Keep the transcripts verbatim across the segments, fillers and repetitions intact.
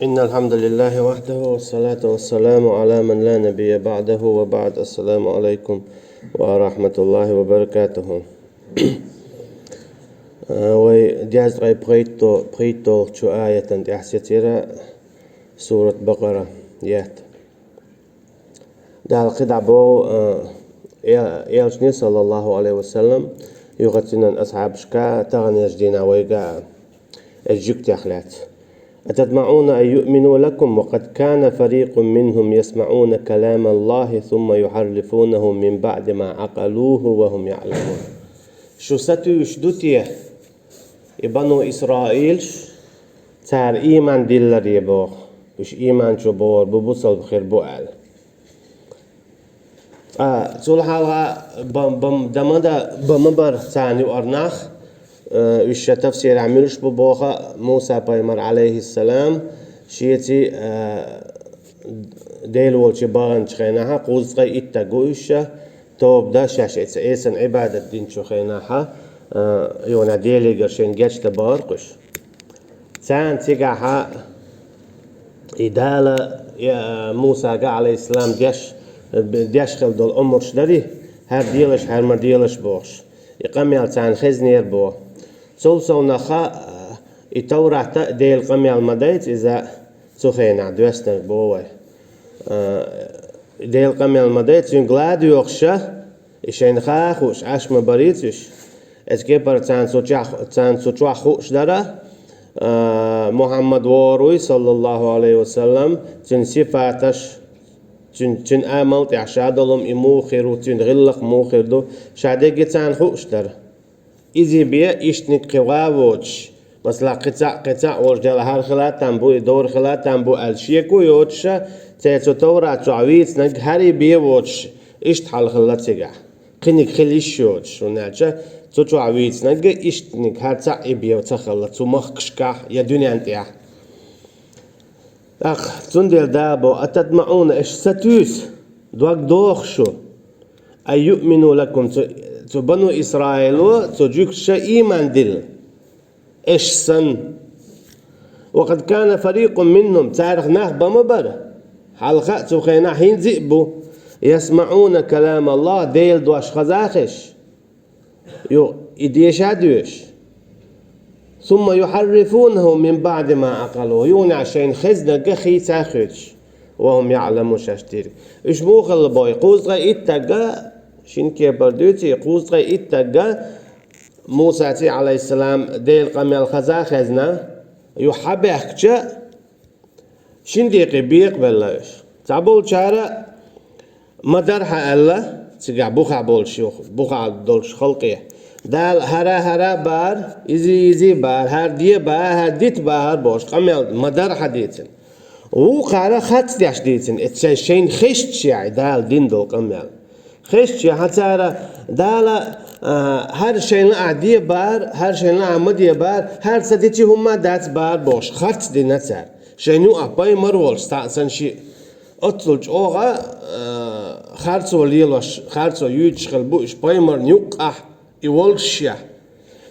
إن الحمد لله وحده والصلاة والسلام على من لا نبي بعده وبعد. السلام عليكم ورحمة الله وبركاته. Э, вай дезткъе пхийтто-, пхийтталгӀачу аятан тӀехь сецира сурат Бакъара, етт. Дала кхидӀа боху, э, э, элчане, саллаллаху Ӏалайхи ва саллам, юха цуьнан асхьабашка, таханлерчу дийнахь вайга а, эс жуьгтех лаьцна. أتطمعون أن يؤمنوا لكم وقد كان فريق منهم يسمعون كلام الله ثم يحرفونه من بعد ما عقلوه وهم يعلمون. Шу сатуьйсуш ду те, и бану Исраилаш, цара ийман дилларе боху, уьш ийман чу богӀур бу, бусалба хир бу аьлла? Ткъа цул хьалха бан, бан, дан ма да-, бан ма бара царна юкъара нах, э, уьш шайн тафсирехь муьлш бу боху, Муса-пайхамар, Ӏалайхиссалам, шеца, э, Дела волчу баханчу хенахь, кхузткъе итт стаг ву уьш, тоба дан шаьш эца Ӏесана Ӏибадат динчу хенахь, э, юха Делегара шайна гечдан бахара-кх уьш. Царна цигахь и Дала, я, Мусага, Ӏалайхиссалам, деш, деш хилла долу омраш дарий, хӀара делаш, хӀара ма делаш бохуш, и къамел царна хезнера боху. Цул совнаха, и Таврат а Делан къамел ма дайца иза цу хенахь доьссинарг боху вай. Делан къамел ма дайца, цуьнга ладоьгӀуш, и шайна хаа а хууш, Ӏаш ма барийца уьш. Эцу кепара царна цу чохь, царна цу чохь хууш дара, а, Мухьаммад вогӀур вуй, саллаллаху Ӏалайхи ва саллам, цуьнан сифаташ, цуьнан, цуьнан амал тӀехь ша долу хӀума и муха хир ву, цуьнан гӀиллакх муха хир ду, ша дерриге царна хууш дара. Иза бен иштаниг кхин ван воцуш, масала, кхин цхьаъ, кхин цхьаъ волуш, Дела, хӀара хила а там бу, и дора хила а там бу аьлла шеко а йоцуш, церан цу Таврат чохь вийцинарг хӀара бен воцуш, иштта хьал хилла цигахь. Кхиниг хила йиш йоцуш, хӀунда аьлча цу чохь вийцинарг иштаниг хӀара цхьаъ и бен ца хилла цу махкашкахь я дуьнен тӀехь. ТӀаккха цундела Дала боху: «أتطمعون», аш сатуьйсу, дог доху шу, «أن يؤمنوا لكم», цу, цу бану Исраило, цу жуьгташа ийман дилла, аш санна. «وقد كان فريق منهم», царах нах бан ма бара, хьалха а цу хенахь хӀинца а бу, «يسمعون كلام الله», Делан дош хаза а хезаш. Юха и деша а доьшуш. «ثم يحرفونه من بعد ما عقلوه», юха шайна хезнарг хийца а хоьцуш. «وهم يعلمون», шаьш дийриг. Уьш муха хилла боху, кхузткъе итт стаг, шина кепара дуьйций, кхузткъе итт стаг, Мусаций, Ӏалайхиссалам, Делан къамел хаза а хезна, юха схьабаьхкича, шина декъе бекъабелла уьш. Цхьаболчара ма дархьа аьлла, цигахь бухахь болчу, бухахь долчу халкъе. Дала хӀара, хӀара бахара, иза, иза бахара, хӀара де бахара, хӀара дита бахара бохуш, къамел ма дархьа дийцина. Вукхара харц деш дийцина, эццай шайна хезчехь Дала дина долу къамел. Хезчехь цара Дала, а, хӀара шайна лаахь де бахара, хӀара шайна лаахь ма де бахара, хӀара ца дичи хӀумма дац бахара бохуш, харц дина цара. Шайна юкъахь пайхамар волуш, цхьаъ санна шиъ. Оццул чӀогӀа, а, харцо лелош, харцо юьйцуш хилла бу уьш пайхамарна юккъахь, и воллушехь.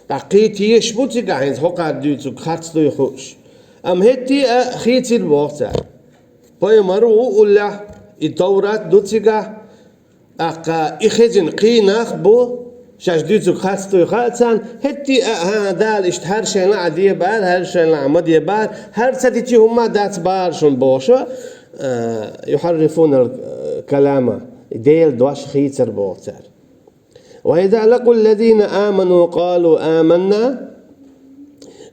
ТӀаккха кхин тешаш бу цигахь хӀинца хӀокхара дуьйцург харц дуй хууш. Амма хӀетте а хийцира боху цара. Пайхамар ву уллехь, и Таврат ду цигахь, тӀаккха и хезина кхин нах бу, шаьш дуьйцург харц дуй хаьа царна, хӀетте а, хӀан, Дала иштта хӀара шайна лаахь де бахара, хӀара шайна лаахь ма де бахара, хӀара ца дичи хӀумма дац бахара шуна бохуш, а, «يحرفون الكلام», Делан дош хийцира боху цара. «وإذا لقوا الذين آمنوا قالوا آمنا».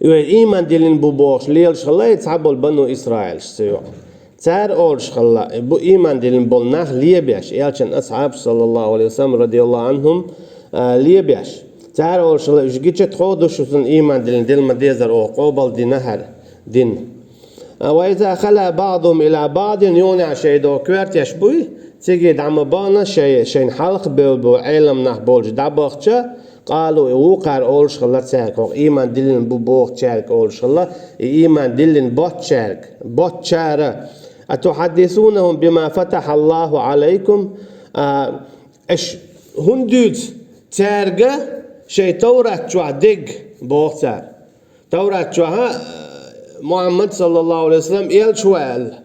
Вай ийман диллина бу бохуш лелаш хилла и цхьаболу бану Исраилаш цу юкъа. Цара олуш хилла, бу ийман диллина болу нах лебеш, элчан асхьабаш, саллаллаху Ӏалайхи ва саллам, радияллаху Ӏанхум, а, лебеш. Цара олуш хилла, уьш гича тхо ду шу цунна ийман диллина, дилла ма дезара оха къобал дина хӀара дин. А, «وإذا خلا بعضهم إلى بعض», юха шайн догӀу коьртеш буй, цига дӀа ма бахана шайн, шайна хьалха бевлла бу Ӏелам нах болчу дӀабахча, «قالوا», и вукхара олуш хилла цаьрга, хӀокху ийман диллина бу бохучаьрга олуш хилла, и ийман диллина боцчаьрга, боцчара: «أتحدثونهم بما فتح الله عليكم», а, аш хӀунда дуьйцу цаьрга шайн Таврат чохь дерг, боху цара. Таврат чохь, а, Мухьаммад, саллаллаху алейхи ва саллам, элча ву аьлла.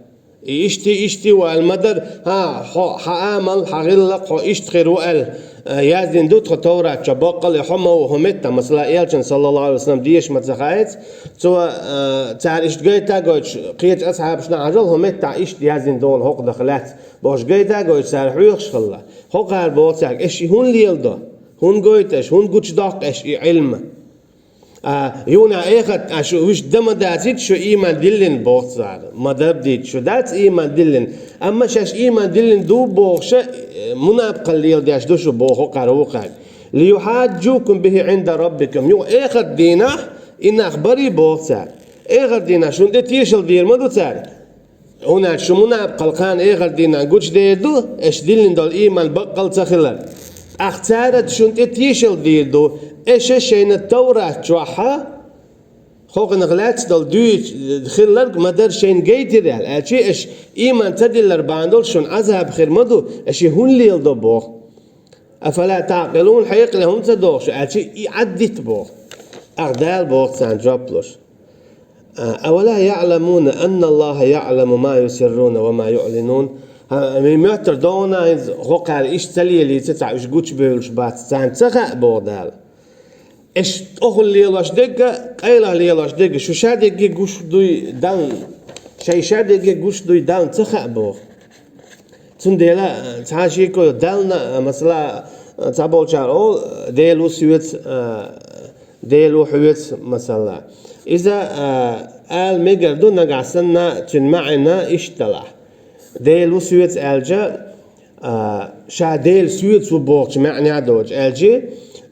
И иштта, иштта ву аьлла ма дара, хьа, хьо, хьа амал, хьа гӀиллакх, хьо иштта хир ву аьлла, э, яздина ду тхо Товрат чу баккъал, и хьо ма ву, хӀу меттахь, масала, элчан, саллаллаху алейхи ва саллам, деша ма ца хаьац, цо, э, цара иштта гайта а гойтуш, кхечу асхьабашна хьажал, хӀу меттахь иштта яздина ду хьуна хӀокху даха лаьцна, бохуш гайта а гойтуш, цара хьоьхуш хилла. ХӀокхара боху цаьрга, аш и хӀунда леладо? ХӀунда гойту аш? ХӀунда гучудоккху аш и Ӏилма? А, юна эхат, а шу вуьш дан ма дацийта шу ийман диллина боху цара. Ма дарба дийта шу дац ийман диллина. Амма шаьш ийман диллина ду бохуша, э, мунапкъал леладеш ду шу боху кхара вукхаьрга. «Лиюхьаджукум бихи Ӏинда раббикум». Юха эхат дийнахь, и нах барий боху цара. Эхат дийнахь шуна тӀе тешал дийр ма ду цара. ХӀунда аьлча шу мунапкъал кхана эхар дийнахь гучудер ду, аш диллина долу ийман баккъал ца хилар. ТӀаккха цара шуна тӀе тешал дийр ду, аша шайна Таврат чохьа, хӀокхунах лаьцна долу дуьйцу хилларг ма дара шайна гайтира аьлла, аьлча аш ийман ца диллар бахьана долуш шуна Ӏазаб хир ма ду, аш и хӀунда леладо боху. «Афала таъкъилун», хьекъале хӀунда ца доху шу, аьлча и Ӏаддита боху. ТӀаккха Дала боху царна жоп луш. «Авала яъламуна анна Аллаха яъламу ма юсирруна ва ма юълинун». Хьан, ми моьттар догӀуна хӀинца хӀокхара иштта ца лелийца цхьа уьш гучубевллаш бац, царна ца хаьа боху Дала. Аш тӀохула лелош дерг а, къайлаха лелош дерг а, шу ша дерриге гуш дуй Далла, шайн ша дерриге гуш дуй Далла ца хаьа боху. Цундела, цхьа шеко Далла, масала, цхьаболчара олу, Дела ву соьца, Дела ву хьоьца, масала. Иза, а, ала мегар ду нагахь санна цуьнан маьӀна иштта далахь. Дела ву соьца аьлча, а, ша Дела соьца ву бохучу маьӀнехь доцуш аьлча,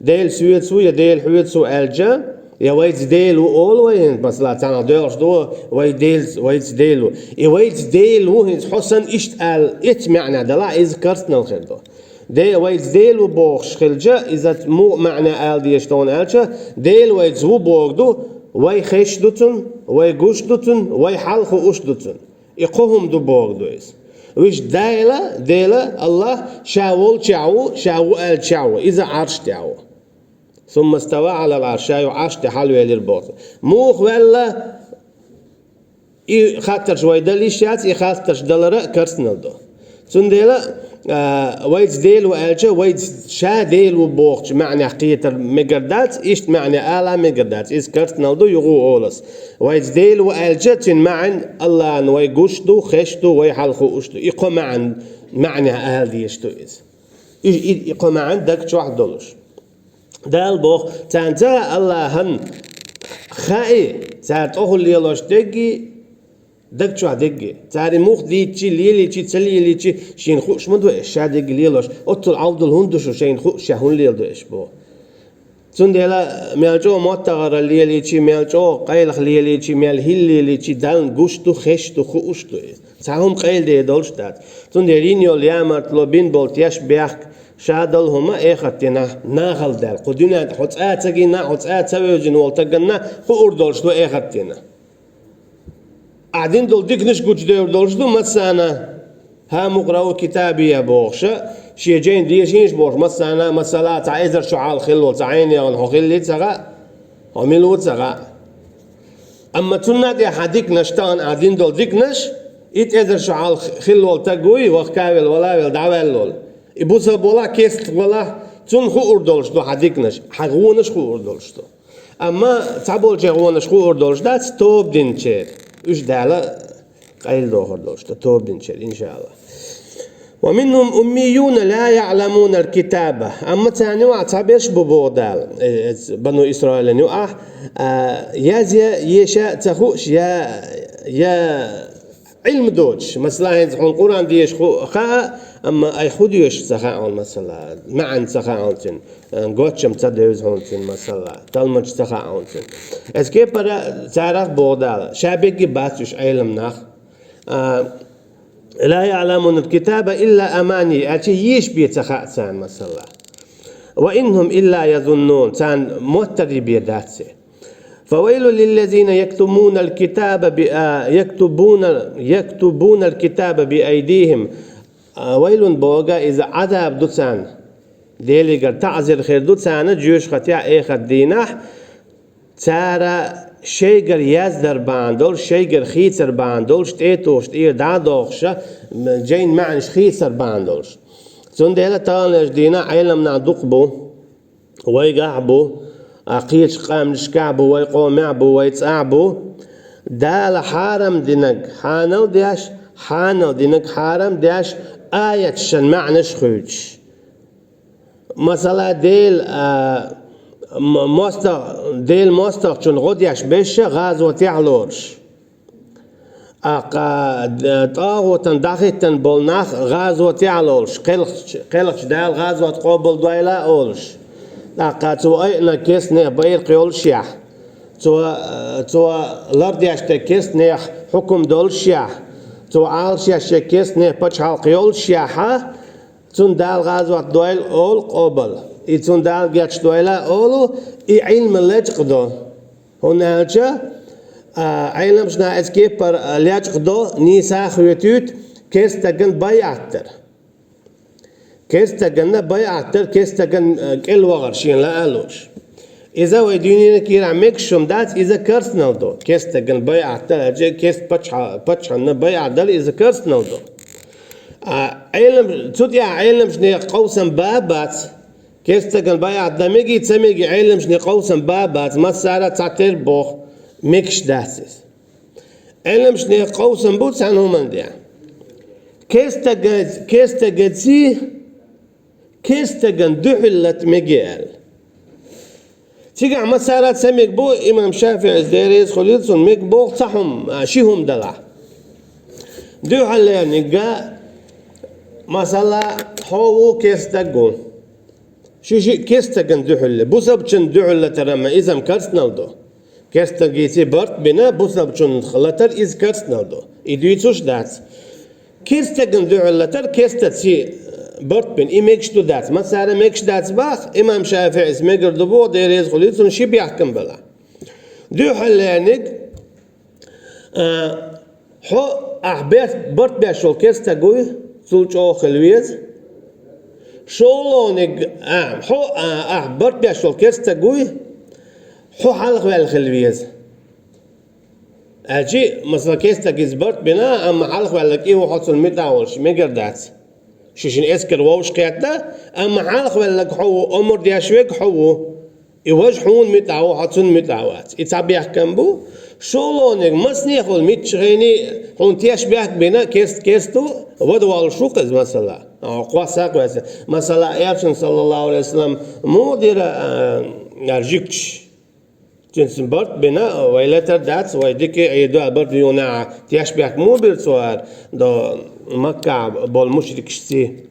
Дела соьца ву я Дела хьоьца ву аьлча, я вайца Дела ву олу вай хӀинца, масала, цхьанхьа доьлхуш ду, вай Делаца, вайца Дела ву. И вайца Дела ву хӀинца хьо санна иштта аьлла, эцу маьӀнехь далахь, иза карстанал хир ду. Де, вайца Дела ву бохуш хилча, иза муха маьӀна ала дезаш ду хьуна аьлча, Дела вайца ву боху ду, вай хезаш ду цунна, вай гуш ду цунна, вай хьал хууш ду цунна. И кхо хӀума ду боху ду иза. Вуьш Дела, Дела, Аллах, ша волчехь ву, ша ву аьллачехь ву, иза Ӏарш тӀехь ву. «Сумма става Ӏалал Ӏарш», ша юха Ӏарш тӀе хьалавелира боху. Муха ваьлла, и хаттарш вай дала йиш яц, и хаттарш далара а карстанал ду. Цундела, а, вайца Дела ву аьлча, вайца ша Дела ву бохучу маьӀнехь кхетар мегар дац, иштта маьӀне ала мегар дац. Иза карстанал ду, юха а олу ас. Вайца Дела ву аьлча, цуьнан маьӀна Аллахьна вай гуш ду, хезаш ду, вай хьал хууш ду. И кхо маьӀна, маьӀнехь ала дезаш ду иза. И, и, и кхо маьӀна даг чохь долуш. Дала боху, царна ца хаьа Аллахьан хаьий, цара тӀохула лелош дегги, даг чохь дегги. Цара и муха дийцчи, лелийчи, ца лелийчи, шена хууш ма ду аш, ша дегги лелош. Оццул Ӏовдал хӀунда ду шу, шайна хууш ша хӀунда леладо аш боху. Цундела мел чӀогӀа моттагӀара лелийчи, мел чӀогӀа къайлаха лелийчи, мел хӀилла лелийчи, Далла гуш ду, хезаш ду, хууш ду иза. Цхьа хӀума къайладе долуш дац. Цундела йина йолу ямартло, бина болу теш бехк, ша долу хӀума эхартдийнахь нахала даьлла. Кху дуьнен тӀе хьо цкъа а ца гина, хьо цкъа а ца вевзина волу стаганна хуур долуш ду эхартдийнахь. Ахьа дина долу диканаш гучудевр долуш ду массарна, «Хьа мукъарау китабия», бохуша, шен жайна дешийша бохуш массарна, масала, цхьа эзар шо хьалха хилла волу цхьа Ӏайна яхана хьо хилли ца хаьа, хьо мила ву ца хаьа. Амма цунна тӀехь хьан диканаш тахана, ахьа дина долу диканаш, итт эзар шо хьалха хилла волу стаг вуй, ваха кавел вала а велла, дӀаваьлла волу. И бусалба валахь, кестта валахь, цунна хуур долуш ду хьан диканаш, хьан гӀонаш хуур долуш ду. Амма цхьаболчеран гӀонаш хуур долуш дац, тоба динчеран. Уьш Дала къайладохур долуш ду, тоба динчеран, иншааллах. «Ва минхум уммиюна ла яъламунал китаба». Амма царна юкъахь цхьаберш бу боху Дала, э, э, Бану Исраилан юкъахь, а, язъян, еша а ца хууш, я, я Ӏилма доцуш. Масала, хӀинца хьуна Къуръан деша ху-, хаьа, амма айхьа хӀун доьшуш ца хаьа хьуна, масала, маьӀна ца хаьа хьуна цуьнан, э, гочам ца девза хьуна цуьнан, масала, талмачаш ца хаьа хьуна цуьнан. Эцу кепара царах боху Дала, ша бегги бац уьш Ӏелам нах. А, «Ла яъламунал китаба илла амани», аьлча, еша бен ца хаьа царна, масала. «Ва инхум илла язуннун», царна моттарий бен дац и. «Фавайлу лиллазина яктумунал китаба би, а, яктубуна, яктубунал китаба би айдихим». А, вайлун боху, иза Ӏазаб ду царна. Делигара таъзир хир ду царна, жоьжахатехь, эхарт дийнахь. Цара шайгара яздар бахьана долуш, шайгара хийцар бахьана долуш, тӀетухуш, тӀера дӀа а дохуша, м, жайна маьӀнаш хийцар бахьана долуш. Цундела таханлерчу дийнахь Ӏеламнах дукха бу, вайгахь а бу, а, кхечу къаьмнашкахь а бу, вай къомехь а бу, вай цӀахь а бу. Дала хьарам динарг хьанал деш, хьанал динарг хьарам деш, аяташан маьӀнаш хуьйцуш. Масала, Дела, а, м-, мостагӀ-, Дела мостагӀчунна гӀо деш берш гӀазотехь лоруш. ТӀаккха, д-, тӀагӀутан дӀахӀиттина болу нах гӀазотехь лоруш, кхелхачу, кхелхачу Дала гӀазот къобалдойла а олуш. ТӀаккха цо айина кестнех байракх йолушехь, цо, цо лардеш дерг кестнех хьукум долушехь, цо Ӏалашъеш дерг кестнех пачхьалкх йолушехь, цунна Дала гӀазот дойла олу къобал, и цунна Дала гечдойла олу, и Ӏилма лечкъадо. ХӀунда аьлча, а, Ӏеламчу наха эцу кепара лечкъадо, нийса а хетуьйту, керстаган байӀат дар. Керстаганна байӀат дар, керстаган, а, кӀел вахар шена лаалуш. Иза вай дуьненан кийрахь мегаш хӀума дац, иза керстанал ду. Керстаган байӀат дар, аьлча керст пачхьа-, пачхьанна байӀат дала иза керстанал ду. А, Ӏелам, цу тӀехь Ӏеламчу нехан къовсам ба а бац, керстаган байӀат дан мегий, ца мегий Ӏеламчу нехан къовсам ба а бац, массара а цхьатера боху, мегаш дац иза. Ӏеламчу нехан къовсам бу цхьана хӀуманна тӀехь. Керстага-, керстагаца, керстаган дуьхьал лата мегий аьлла. Цигахь массара а ца мега бу, имам ШафиӀис, Дела реза хуьлийла цунна, мега боху цхьа хӀума, а, ши хӀума далахь. Дуьхьал лерниг, масала, хьо ву, керстаг ву. Ши-шиъ керстаган дуьхьал ле, бусалбачун дуьхьал латар ма иза-м керстанал ду. Керстагеца барт бина, бусалбачунна латар иза керстанал ду. И дуьйцуш дац. Керстаган дуьхьал латар керстаца барт бина, и мегаш ду дац. Массара а мегаш дац бах, имам ШафиӀис мегар ду боху, Дела реза хуьлийла цунна, ши бехкам бала. Дуьхьал лерниг, а, хьо ахь бер-, барт беш волу керстаг вуй, цул чӀогӀа хила веза. ШолгӀаниг, а, хьо, а, ахь барт беш волу керстаг вуй, хьо хьалхаваьлла хила веза. Аьлчи, масала, керстаг иза барт бина, амма хьалхаваьлларг и ву, хьо цунна муьтӀахь волуш мегар дац. Ши шина эскар вовшахкхетта, амма хьалхаваьлларг хьо ву, омра деш верг хьо ву. И важа хьуна муьтӀахь ву, хьо цунна муьтӀахь вац. И цхьа бехкам бу. ШолгӀаниг, массанехула миччахьений хьуна тешнабехк бина, керст-, керсту, вада воллуш ву-кх иза, масала. А, кхосса а кхоьссина. Масала, Элчано, саллаллаху Ӏалайхи ва саллам, муха дира, а, жуьгташ? Цуьнца барт бина, вай латар дац, вай дика Ӏийр ду аьлла барт бина, юха тешнабехк муха бира цо аьлла, до Маккахь болу мушрикашций.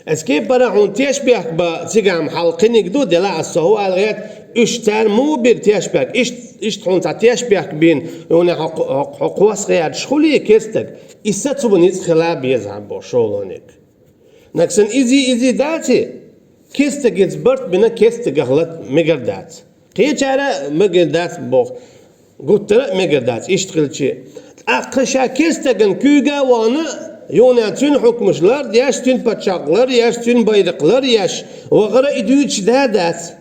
Эцу кепара хьуна тешнабехк бан цигахь-м хьалха кхиниг ду, делахь аса со хӀу аьлла гӀерта, уьш цара муха бира тешнабехк, иштта, иштта хьуна цхьа тешнабехк бина, юха хьо, хьо, хьо кхосса гӀерташ хуьлий керстаг, и са цунна ницкъ хила беза хьан боху шолгӀаниг. Нагахь санна изий, изий даций, керстагеца барт бина, керстагах лата мегар дац. Кхечара а мегар дац боху. Гуттара а мегар дац, иштта хилчи. ТӀаккха ша керстаган куьйга а вахана, юха цуьнан хьукмаш лардеш, цуьнан пачхьалкх ларъеш, цуьнан байракх ларъеш, вахара и дуьйцуш да а дац.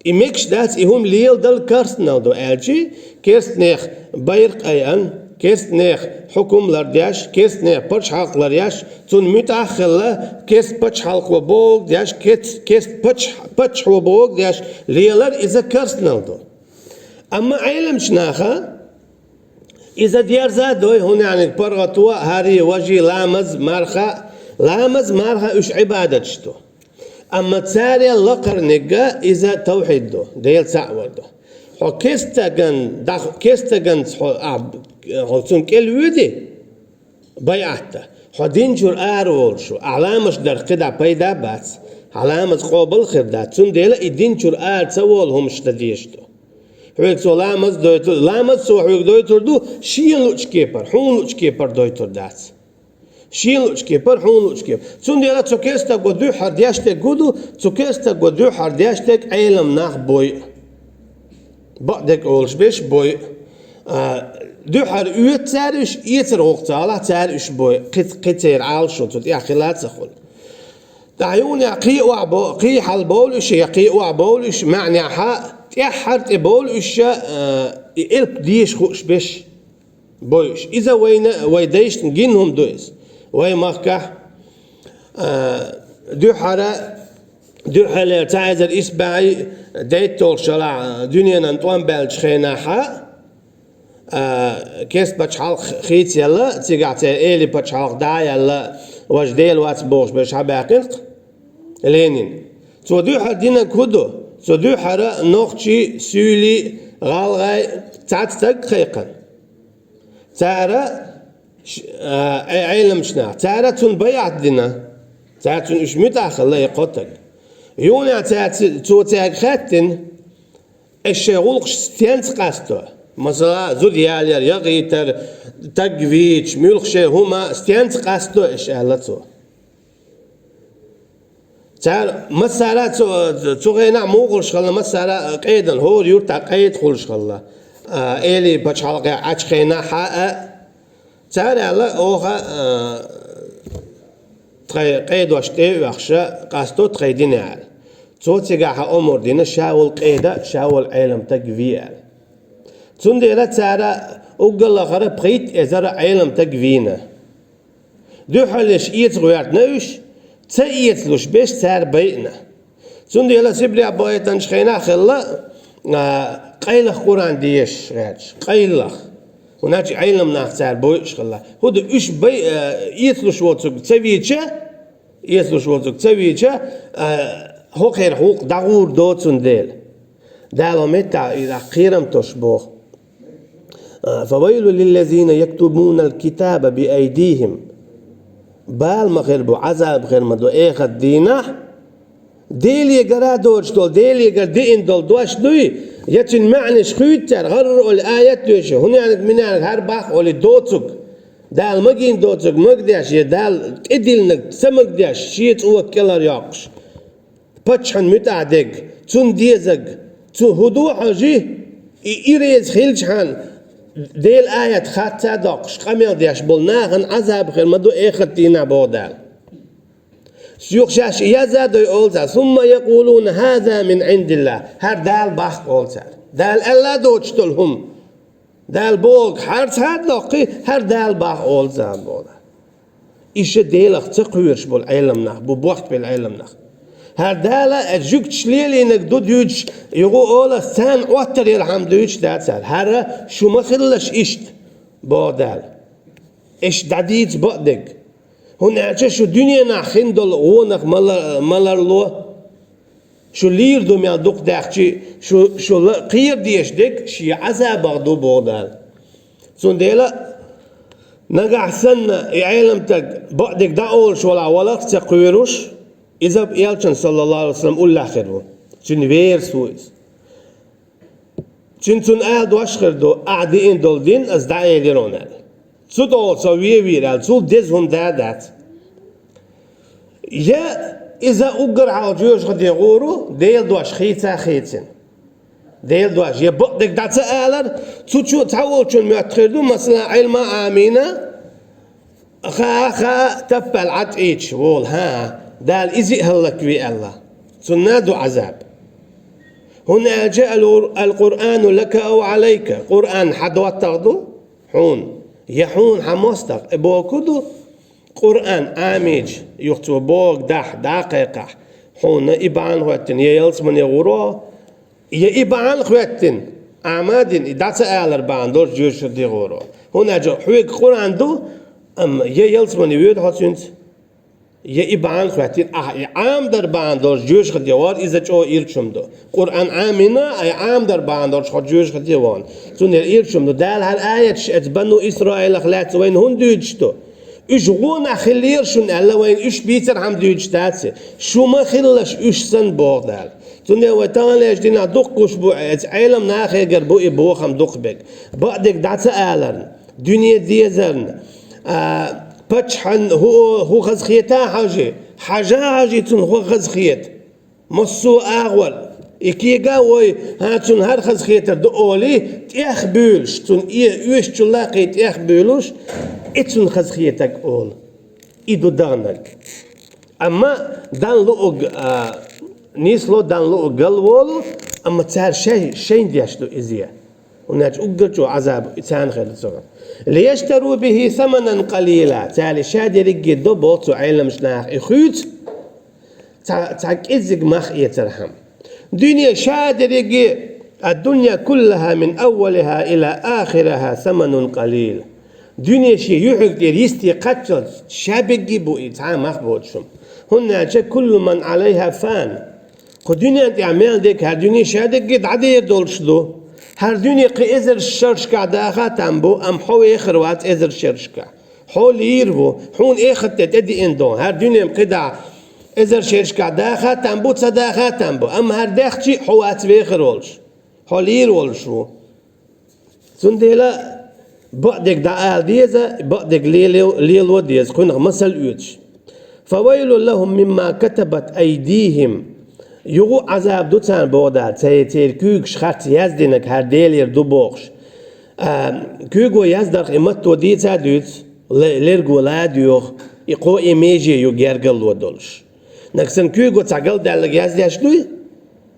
И мегаш дац, и хӀума леладала керстанал ду аьлчи, керстанех байракх айъан, керстанех хьукум лардеш, керстанех пачхьалкх ларъеш, цунна муьтӀахь а хилла, керст пачхьалкх ван бохург деш, керст, керст пачхь-, паччахь ван бохург деш, лелар иза керстанал ду. Амма Ӏеламчу наха иза дерза а дой, хӀунда аьлча паргӀато а, хӀара важа а, ламаз, марха, ламаз, марха уьш Ӏибадаташ ду. Амма царел лакхарниг а иза тавхьид ду, Дела цхьаъ вар ду. Хьо керстаган, дах-, керстаганца хьо, а, хьо цунна кӀел воьдий, байӀат дан, хьо дин чуьра ара волуш ву, ахь ламазаш дарх кхидӀа пайда а бац, хьан ламаз къобал а хир дац, цундела и дин чуьра ара ца волу хӀумаш дан дезаш ду. Хьоьга цо ламаз дойтур, ламаз цо хьоьга дойтур ду, шена луъучу кепара, хьуна луъучу кепара дойтур дац. Шена луъучу кепара, хьуна луъучу кепара. Цундела цу керстаго дуьххьара деш дерг хӀун ду, цу керстаго дуьххьара деш дерг Ӏелам нах бойу. Бакъдерг олуш берш бойу. А, дуьххьара оьцу цара уьш, эцар гӀуллакх ца хилахь, цара уьш бойу. Кхин, кхин церан Ӏалашо цу тӀехь хила а ца хуьлу. ТӀаккха юха кхин а охьабо-, кхин хьалабовлу уьш, я кхин а охьабовлу уьш, маьӀнехьа, тӀаьххьара тӀе бовлу уьш, а, И элп деша хууш беш бойуш. Иза вайна, вай дайшна гина хӀума ду иза. Вай махкахь, а, дуьххьара, дуьххьалера цхьа эзар исс бӀе дейтталгӀачу шарахь дуьненан тӀом баьллачу хенахьа, а, Керста пачхьалкх хийцаелла, цигахь церан эли пачхьалкх дӀа а яьлла, важа Дела вац бохуш берш хьабаьккхина-кх Ленин. Цо дуьххьара динарг хӀун ду? Цо дуьххьара нохчий, суьйлий, гӀалгӀай цхьацца стаг кхайкхина. Цара ш-, а, Ӏе-, Ӏеламчу наха. Цара цунна байӀат дина. Цара цунна уьш муьтӀахь хилла и кхо стаг. Юха цара ци-, цо цаьрга хаьттина, аш шайн гӀуллакхаш стенца къасто? Масала, зуда ялаяр, яхийтар, стаг вийча, муьлхха шайн хӀума стенца къасто аш, аьлла цо. Цара массара а цу, цу хенахь муха хуьлуш хилла, массара а къедан, хӀора юьртахь къеда хуьлуш хилла. А, эли пачхьалкхехь Ӏачу хенахь а, цара аьлла, оха, а, тхайн къедошна тӀе а оьхуш, къасто тхайн дин, аьлла. Цо цигахь омра дина, ша волу къеда, ша волу Ӏелам стаг ве, аьлла. Цундела цара уггар лахара пхийтта эзар Ӏелам стаг вийна. Дуьххьарлерш эца гӀоьртина уьш, ца эцалуш берш цара байина. Цундела Сибрехь байтанчу хенахь хилла, а, къайлаха Къуръан дезаш гӀерташ, къайлаха. ХӀунда аьлча Ӏелам нах цара бойуш хилла. ХӀунда уьш бай-, а, эцалуш воцург ца вийча, эцалуш воцург ца вийча, а, хӀокхеран гӀуллакх дӀагӀур доцу цундела. Дала меттахь и кхерам тосуш боху: «فويل للذين يكتبون الكتاب بأيديهم». Бала ма хир бу, Ӏазаб хир ма ду эхарт дийнахь, Делегара доцуш долу, Делегара деана долу дош дуй, я цуьнан маьӀнаш хуьйцу цара, гӀарра олий аят доьшу, хӀунениг-минениг хӀара баккха олий доцург, Дала магийна доцург магадеш, я Дала тӀедиллинарг ца магадеш, шен цӀока кӀелхьарйоккхуш. Паччахьан муьтӀахь дерг, цунна дезарг, цу хӀун ду хьожий, и иреза хилчахьана, Делан аят хатта а доккхуш, къамел деш болу нахана Ӏазаб хир ма ду эхарт дийнахь, боху Дала. Юха шаьш яза а дой олу цара: «ثم يقولون هذا من عند الله». ХӀара Дала баккха олу цара. Дала аьлла а доцуш долу хӀума. Дала бохург хӀара цхьа а доккхий, хӀара Дала баккха олу цара, боху Дала. Иштта Делах ца кхоьруш болу Ӏелам нах бу, бохтабелла Ӏелам нах. ХӀара Дала а жуьгташ лелийнарг ду дуьйцуш, юха олу ас, царна Ӏоттар яра хьама дуьйцуш дац цара. ХӀара шу ма хилалаш иштта, боху Дала. Иштта дӀадийца бакъдерг. ХӀунда аьлча шу дуьненахь хин долу гӀонах ма ла-, ма ларло. Шу лийр ду мел дукха даьхчи, шу, шу ла-, кхера дезаш дерг шен Ӏазабах ду, боху Дала. Цундела нагахь санна и Ӏелам стаг бакъдерг дӀаолуш валахь, валарх ца кхоьруш, иза элчан, саллаллаху алейхи ва саллям, уллехь хир ву. Цуьнан верас ву иза. Цуьнан цунна ала дош хир ду: «Ахьа деана долу дин ас дӀаэлира хьуна», – аьлла. Цу тӀехула со вевийра аьлла, цул деза хӀума да а дац. Я иза уггар хьалха жоьжахате гӀур ву, Делан дош хийца а хийцина. Делан дош, я бакъдерг дӀа ца алар, цу чу цхьаволчун моьтту хир ду, масала, Ӏилма Ӏамийна, хаа, хаа, таппаьлла Ӏад Ӏийча волу, хӀан, Дала иза а хӀаллакве аьлла. Цунна а ду Ӏазаб. ХӀунда аьлча ал-, ал-Къуръану лака ау Ӏалайка, Къуръан хьан доттагӀа ду, хьуна, я хьуна хьан мостагӀа, и бохург ду, Къуръан Ӏамийча, юха цо бохург дахь, дӀа а кхайкхахь, хьуна и бахьана хӀоьттина, я ялсамане гӀур ву, я и бахьана хӀоьттина, Ӏама а дина, и дӀа ца алар бахьана долуш жоьжахате гӀур ву. ХӀунда аьлча хьоьга Къуръан ду, амма я ялсамане воьду хьо цуьнца, я и бахьана хӀоьттина, ахьа и Ӏамадар бахьана долуш жоьжахате гӀор, иза чӀогӀа ирча хӀума ду. Къуръан Ӏамийна, ай Ӏамадар бахьана долуш хьо жоьжахате вахана. Цундела ирча хӀума ду. Дала хӀара аяташ эцу Бану Исраилах лаьцна вайна хӀунда дуьйцуш ду? Уьш гӀонах хиллера шуна аьлла, вайна уьш бийцархьама дуьйцуш дац. Шу ма хилалаш уьш санна, боху Дала. Цундела вай таханлерчу динахь дукха гуш бу, эцу Ӏелам нахегара бу и бохам дукха берг. Бакъдерг дӀа ца аларна, дуьне дезарна, а, паччахьан хӀу-, хӀу хазахета а хьажи, хьажа а хьажи цунна хӀу хазахета. Массо а агӀор, и кега а вой, хӀан, цунна хӀара хазахетар ду олий, тӀех буьйлуш, цунна э-, оьшучул а кхин тӀех буьйлуш, и цунна хазахетарг олу. И ду даханарг. Амма дан луург, а, нисло, дан луург галволу, амма цара шай-, шайна деш ду иза. ХӀунда аьлча уггар чӀогӀа Ӏазаб царна хир ду цунах. «ليشتروا به ثمنا قليلا». Цара ша дерриге до боху цу Ӏеламчу наха и хуьйцу, цхьа, цхьа кӀеззиг мах эцархьама. Дуьне ша дерриге, «الدنيا كلها من أولها إلى آخرها ثمن قليل». Дуьне шен юьхьиг тӀера йисте кхаччалц ша бегги бу и цхьа мах боцуш хӀума. ХӀунда аьлча «كل من عليها فان». Кху дуьнен тӀехь мел дерг, хӀара дуьне ша дерриге дӀадер долуш ду. ХӀара дуьне кхин эзар шерашкахь даха а там бу, амма хьо вехар вац эзар шерашкахь. Хьо лийр ву, хьуна эхарт тӀе тӀедиъна ду. ХӀара дуьне кхидӀа эзар шерашкахь даха а там бу, ца даха а там бу, амма хӀара даьхчи а хьо вац вехар волуш. Хьо лийр волуш ву. Цундела бакъдерг дӀаала деза, бакъдерг лело-, лело деза, кхуьнах масал оьцуш. «فويل لهم مما كتبت أيديهم». Юха а Ӏазаб ду царна боху Дала, церан, церан куьйгаш харц яздинарг хӀара Делера ду бохуш. А, куьйго яздарх и матто дийца а дуьйцу, ле-, лерго ла а доьху, и кхо и меже ю гергарло долуш. Нагахь санна куьйго цхьа галдаьлларг яздеш дуй,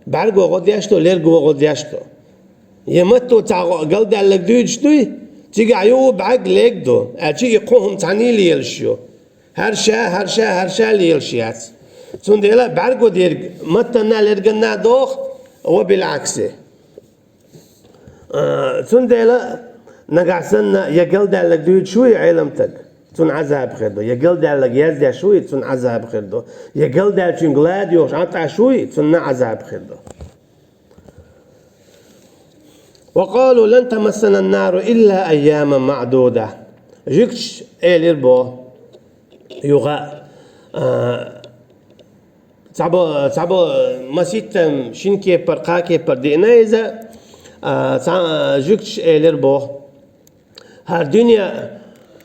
бӀаьрго гӀо деш ду, лерго гӀо деш ду. Я матто цхьа гӀо-, галдаьлларг дуьйцуш дуй, цигахь юха бӀаьрг лерг ду, аьлча и кхо хӀума цхьаьний лелаш ю. ХӀара ша, хӀара ша, хӀара ша лелаш яц. Цундела бӀаьрго дерг маттанна а, лерганна а доху, ва билгӀакси. А, цундела нагахь санна я галдаьлларг дуьйцуш вуй Ӏеламстаг, цунна Ӏазаб хир ду, я галдаьлларг яздеш вуй, цунна Ӏазаб хир ду, я галдаьллачуьнга ла а доьхуш Ӏан тӀаш вуй, цунна Ӏазаб хир ду. «وقالوا لن تمسنا النار إلا أياما معدودة». Жуьгташа элира боху, юха а, цхьабо-, цхьабо-, маситтан шина кепара, кхаа кепара деана иза, а, цхьа-, жуьгташа элира боху: «ХӀара дуьне,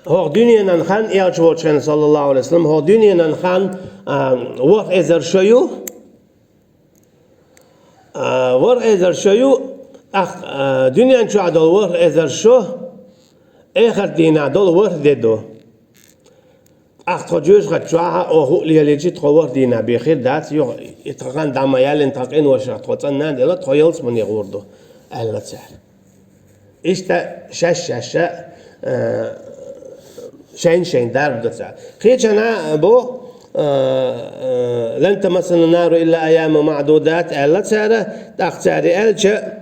хӀокху дуьненан хан», элча волчу хенахь, саллаллаху алейхи ва саллям, «хӀокху дуьненан хан, а, ворхӀ эзар шо ю, а, ворхӀ эзар шо ю, тӀаккха, а, дуьнен чохь долу ворхӀ эзар шо, эхарт дийнахь долу ворхӀ де ду». ТӀаккха тхо жоьжахати чохь а оха хӀуъа лелийча, тхо ворхӀ дийнахь бен хир дац, юха и тхан хан дӀа ма яьллина, тхан къиношах тхо цӀанна а делла, тхо ялсамане гӀур ду, аьлла цара. Иштта шаьш-шаьш а, э, шайн-шайн дарба ду цара. Кхечанхьа боху, э, э, «لن تمسنا النار إلا أياما معدودات», аьлла цара, тӀаккха цара и аьлча,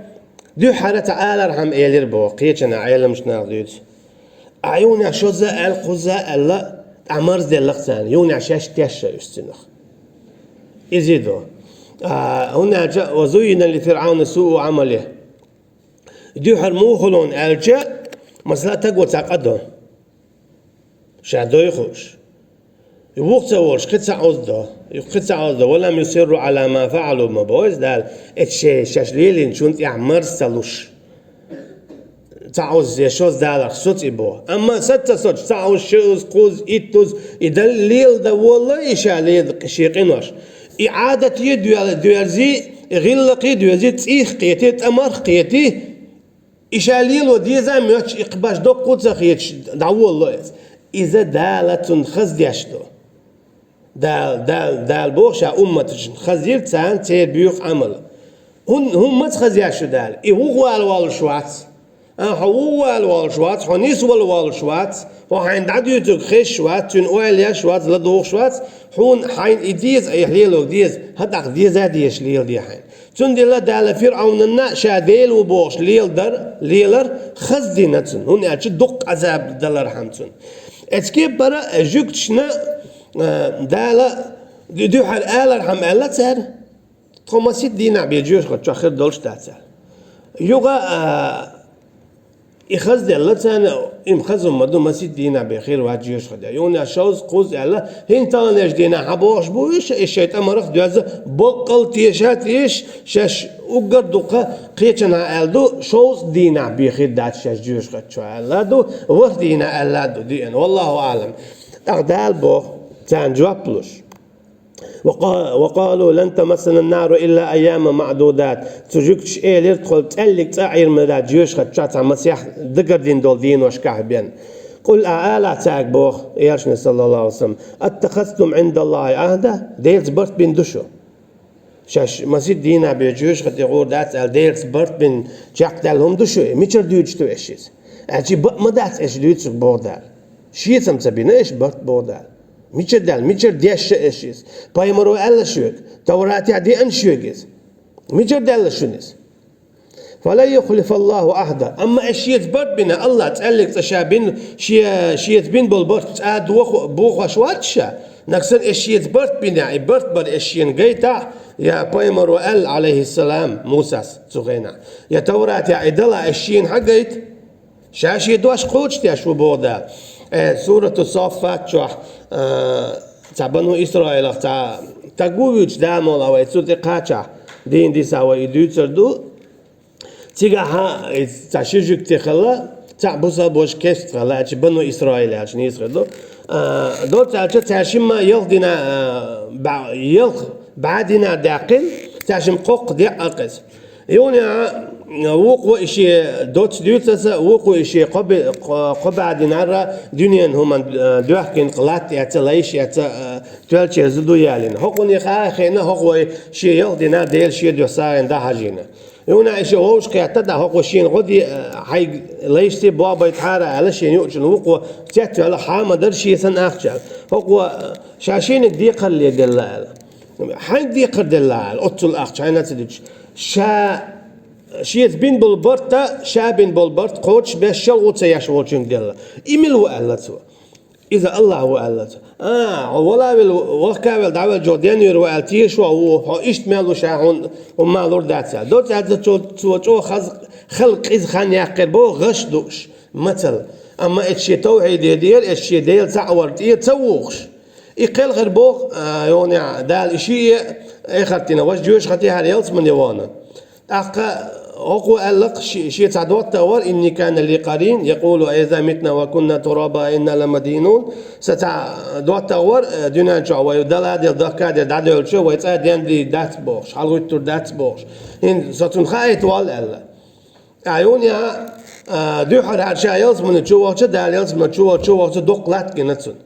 дуьххьара цхьа алархьама элира боху, кхечанхьа Ӏеламчу наха дуьйцу. Ахьа юханехь шозза аьлла, кхузза аьлла, тӀе марзделларх царна, юханехь шаьш тешна уьш цунах. Иза ду. А, хӀунда аьлча, «وزين لفرعون سوء عمله». Дуьххьара муха хуьлу аьлча, масала, стаго цхьа къа до. Ша дой хууш. Юха ца волуш, кхин цхьа Ӏуза до. Юха кхин цхьа Ӏуза до. «ولم يصروا على ما فعلوا», ма боху иза Дала, эцу шайн шаьш лелийначунна тӀехь марз ца луш. Цхьа Ӏуза я шозза даларх соцу и боху. Амма саца ца соцуш, цхьа Ӏуза, ши Ӏуза, кхузза, итт Ӏуза, и дан лела дан волла, и ша лела шен къинош. И Ӏадате доьла-, доьрзи, и гӀиллакхе доьрзи, цӀийх кхети, тӀамарх кхети, и ша лело деза а моьттуш, и кхин баш доккха а ца хеташ, дӀаволло иза. Иза Дала цунна хаза деш ду. Дала, Дала, Дала боху ша умматашна хазйира царна церан боьху Ӏамал. ХӀун-, хӀун маца хазъеш ю Дала? И вухавала воллуш вац. А, хьо вухавала воллуш вац, хьо нисвала воллуш вац, хьо хьайна дӀадуьйцург хезаш вац, цуьнан ойла еш вац, ладугӀуш вац, хьуна хьайна и деза, айхьа лелорг деза, хӀан тӀаккха деза а дезаш леладе хьайна. Цундела Дала ФирӀавнанна ша Дела ву бохуш леладар, лелар хаза дина цунна, хӀунда аьлча дуккха Ӏазаб далархьама цунна. Эцу кепара жуьгташна, а, Дала дуьххьара алархьама аьлла цара, тхо масийтта дийнахь бен жоьжахати чохь хир долуш дац аьлла. Юха, а, и хазделла царна, и-м хаза хӀума ма ду, масийтта дийнахь бен хир вац жоьжахати. Юха шовзткъа, кхузза аьлла, хӀинца таханлерчу дийнахь хьан бохуш бу уьш, и шайн тӀамарх доьзна, баккъал теша а тешаш, шаьш уггар дукха кхечанхьа аьлла ду, шовзткъа дийнахь бен хир дац шаьш жоьжахати чохь аьлла ду, ворхӀ дийнахь аьлла ду деана. Валлаху аӀлам. ТӀаккха Дала боху, царна жоп луш. «وقا-، وقالوا لن تمسنا النار إلا أياما معدودات». Цу жуьгташа элира, тхо цӀаьллиг цӀа Ӏийр ма дац жоьжахати чохь цхьа масех дагардина долу деношкахь бен. «قل», а, ала цаьрга боху, элчано, саллаллаху алейхи ва саллям: «أتخذتم عند الله عهدا», Делаца барт бина ду шу? Шаьш масийтта дийнахь бен жоьжахате гӀур дац аьлла, Делаца барт бина чекхдаьлла хӀума ду шу? Мичара дуьйцуш ду аьш иза? Аьлча, бакъ ма дац аьш дуьйцург, боху Дала. Шеца-м ца бина аьш барт, боху Дала. Мичара даьлла, мичара дешна аьш иза? Пайхамаро аьлла шуьга, Тавратехь деана шуьга иза. Мичара даьлла шуна иза? «Фа лан юхлифа Аллаху ахьда». Амма аьш шеца барт бина, Аллах цӀаьллиг цкъа ша бина, ше-, шеца бина болу барт цкъа а дохо-, бохош вац ша. Нагахь санна аьш шеца барт бина, и барт бар аьш шена гайтахь, я пайхамаро аьлла, Ӏалайхиссалам, Мусас цу хенахь, я Тавратехь и дала аьш шена хьагайта, ша шен дош кхочушдеш ву, боху Дала. Э, Сурату Саффат чохь, э, цхьа Бану Исраилах цхьа стаг ву вуьйцуш, Дала мукъ лахь вай цу тӀе кхачахь, дийна диса вай и дуьйцур ду. Цигахь цхьа ши жуьгти хилла, цхьаъ бусалба, важа керста хилла, аьлча Бану Исраил аьлча нийса хир ду. А, доцца аьлча, цаьршимма ялх дина-, а, бӀа-, ялх бӀе динар даьккхина, цаьршимма кхоккха декъа а кхеза. Юха а, вукхо и шен доцца дуьйцуш, вукхо и шен кхо бе-, кхо-, кхо бӀе динар дуьненан хӀуманна, а, доьхкина, кхы латта эцна, лайш эцна, а, тоьллачеран зуда ялийна. ХӀокхунах а хиъна, хӀокхо шен ялх динар Делан шен дуьхьа сагӀина дӀахьажийна. Юха а и ши вовшахкхетта, тӀаккха хӀокхо шена гӀо де, хьайга лайшца бохбайтахьара аьлла, шена юучунна вукхо цецваьлла, хьан ма дара шен санна ахча аьлла. ХӀокхо ша шениг декхар леделла аьлла. Хьайга декхар делла аьлла, оццул ахча хьайна ца дуьтуш. Ша шеца бина болу барт а, ша бина болу барт кхочушбеш, шалгӀо ца еш волчуьнга делла. И мила ву аьлла цо? Иза Аллах ву аьлла цо. А, хьо вала а велла, вахка а велла, дӀавелла чӀогӀа денвийр ву аьлла тешаш ву, хьо иштта мел ву ша хьуна, хӀумма лур дац аьлла. Доцца аьлча цо, цо чӀогӀа хаза, хала къиза хан яьккхира боху, гӀаш дууш, мацалла. Амма эцу шен тавхьиде дера, эцу шен Дела цхьаъ вар тӀе ца вухуш. И кхелхира боху, а, йонехь Дала и шиъ а, эхартина важа жоьжахате хьара ялсамане вахана. ТӀаккха хӀокхо аьлла-кх, ши-, шен цхьа доттагӀа вара: «Инни кана ли къарин, якъулу: а иза митна ва кунна тураба, а инна ламадинун». Сан цхьа доттагӀа вара, э, дуьнен чохь вай дала а делла, дахка а делла, дӀадевлча, вай цкъа а денвийр дац бохуш, хьалагӀуьттур дац бохуш. ХӀинца со цунна хаийта воллу аьлла. Ткъа юха а, дуьххьара хӀара ша ялсамане чу вахча, Дала ялсамане чу вахча, чу вахча, дуккха латта гина цунна.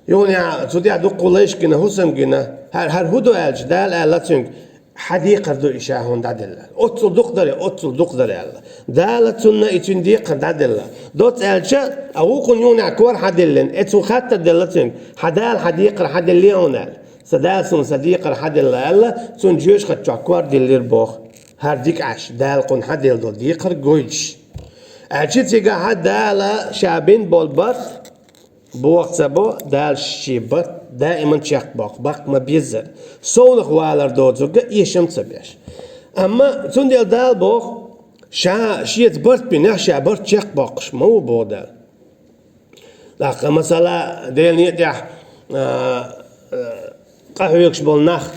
Юха а цу тӀехь дуккха лайш гина, хӀусам гина. ХӀара, хӀара хӀун ду аьлча, Дала аьлла цуьнга: «Хьан декхар ду и ша хьуна дӀаделла?» Оццул дукха дара, оццул дукха дара аьлла. Дала цунна и цуьнан декхар дӀаделла. Доцца аьлча, а вукхунна юха а кор хьан диллина, эцу хаттар делла цуьнга: «Хьан Дала хьан декхар хьан диллий хьуна?» аьлла. «Сан Дала суна сан декхар хьан делла», аьлла, цунна жоьжахати чохь кор диллира боху. ХӀара дика Ӏаш, Дала кхунна хьан делла долу декхар гойтуш. Аьлча цигахь Дала ша бина болу барт, боху ца бо, Дала шен барт даиман чекхбоккху, баккха ма-беззара. Совнах валар доцург а эшам ца беш. Амма цундела Дала боху, ша шеца барт бинехь, ша барт чекхбоккхуш ма ву, боху Дала. ТӀаккха, масала, Делан некъа тӀехь, а, а, къахьоьгуш болу нах